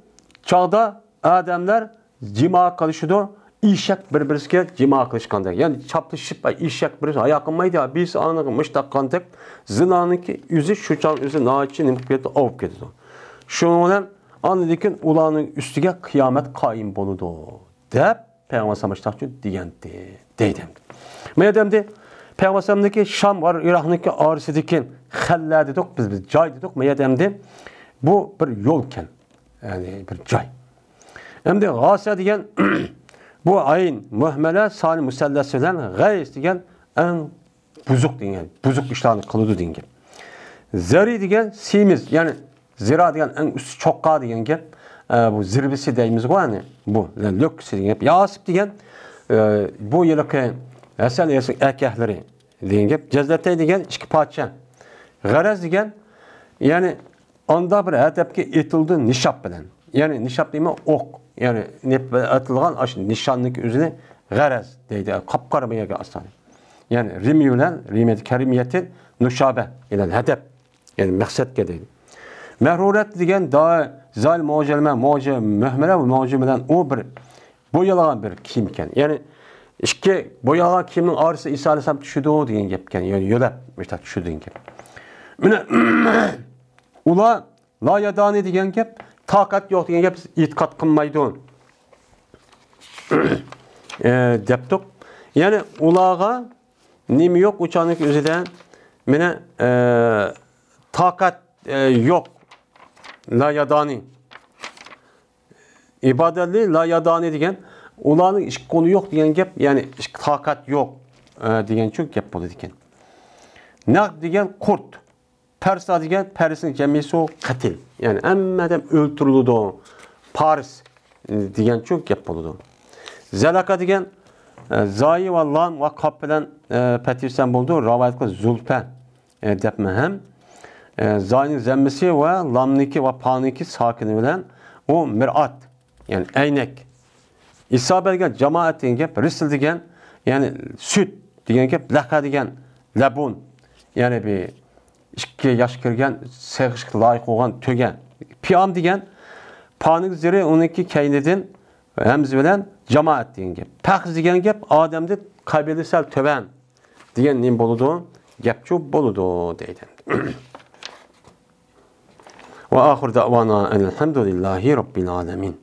چاغدا ئادەملەر جىما قىلىشىدۇ، ئېشەك بىر-بىرسىگە جىما قىلىشقاندەك. يەنى چاپلىشىپ، ئېشەك بىرسى ھايا قىلمايدۇ، بىرسى ئانىغا مۇشتاق قاندەك. زىنانىڭكى ئۆزى شۇ چاغ ئۆزى ناھايىتى نېمە قىلىپ كېتىدۇ، ئاۋۇپ كېتىدۇ. شۇنىڭ بىلەن ئاندىن كېيىن ئۇلارنىڭ ئۈستىگە قىيامەت قايىم بولىدۇ، دەپ پەيغەمبەر ئەلەيھىسسالام مۇشتاق دېگەنتى، دەيدۇ. ما يەردە ئەمدى پەيغەمبەر ئەلەيھىسسالامنىڭكى شام ۋە ئىراقنىڭكى ئارىسىدىكى خەللە دېدۇق، بىز، بىز جاي دېدۇق. ما يەردە ئەمدى بۇ بىر يولكەن، يەنى بىر جاي. ئەمدى غاسە دېگەن بۇ ئەين مۇھمەلە سانى مۇسەللەس بىلەن غەيس دېگەن ئەڭ بۇزۇق دېگەن، بۇزۇق ئىشلارنى قىلىدۇ دېگەن گەپ. زەرى دېگەن سېمىز، يەنى زىرا دېگەن ئەڭ ئۈستى چوققا دېگەن گەپ. ئە، بۇ زىرۋىسى دەيمىزغۇ، يەنى بۇ لۆككىسى دېگەن گەپ. ياسىپ دېگەن، ئە، بۇ يىلقى ھەسەل ياسىق ئەركەكلىرى دېگەن گەپ. جەزلەتەي دېگەن ئىككى پارچە. غەرەز دېگەن، يەنى ئاندا بىر ھەدەپكە ئېتىلدى نىشاب بىلەن. يەنى نىشاب دېمە ئوق. يەنى نېپىپ ئېتىلغان ئاشۇ نىشاننىڭكى ئۆزىنى غەرەز دەيدۇ. قاپقارا بۇ يەرگە ئاسان. يەنى رىمى بىلەن، رىمىيەتى كەرىمىيەتى نۇشابە، يەنى ھەدەپ. يەنى مەقسەتكە دەيدۇ. مەھرۇرەت دېگەن دا-، زال مۆجەلمە، مۆجە مۆھمەلە ۋە مۆجە بىلەن ئۇ بىر بويالغان بىر كىيىم ئىكەن. يەنى ئىككى بويالغان كىيىمنىڭ ئارىسىدا ئىسا ئەلەيھىسسالام چۈشىدۇ دېگەن گەپ ئىكەن. يەنى يۆلەپ، مۇشۇنداق چۈشىدۇ دېگەن گەپ. مانا ئۇلار لا يادانى دېگەن گەپ، تاقەت يوق دېگەن گەپ، ئېتىقاد قىلمايدۇ. ئە، دەپتۇق. يەنى ئۇلارغا نېمە يوق، ئۇ چاغنىڭكى ئۆزىدە مانا، ئە، تاقەت، ئە، يوق. لا يادانى. ئىبادەتلى لا يادانى دېگەن، ئۇلارنىڭ ئىككى قولى يوق دېگەن گەپ، يەنى ئىككى تاقەت يوق، ئە، دېگەنچۇ گەپ بولىدىكەن. نەغب دېگەن قۇرت. پەرسا دېگەن پەرسنىڭ جەمئىسى قەتىل. يەنى ھەممە ئادەم ئۆلتۈرۈلىدۇ. پارس، ئە، دېگەنچۇ گەپ بولىدۇ. زەلەقە دېگەن، ئە، زايى ۋە لام ۋە قاپ بىلەن، ئە، پەتھى بىلەن بولىدۇ. راۋايەت قىلغان زۇلپە، ئە، دەپمۇ ھەم. ئە، زاينىڭ زەممىسى ۋە لامنىڭكى ۋە پانىڭكى ساكىنى بىلەن ئۇ مىرئات. يەنى ئەينەك. ئىسابە دېگەن جامائەت دېگەن گەپ، رىسىل دېگەن، يەنى سۈت دېگەن گەپ، لەقە دېگەن لەبۇن، يەنى بىر ئىككى ياش كىرگەن، سېغىشقا لايىق بولغان تۆگە. پىئام دېگەن پانىك زىرى ئۇنىڭكى كەينىدىن ھەمزە بىلەن جامائەت دېگەن گەپ. پەخز دېگەن گەپ ئادەمدىن قەبىلە سەل تۆۋەن دېگەن نېمە بولىدۇ؟ گەپچۇ بولىدۇ دەيدۇ. ۋە ئاخىر دەۋانا ئەلھەمدۇلىللاھى رەببىل ئالەمىن.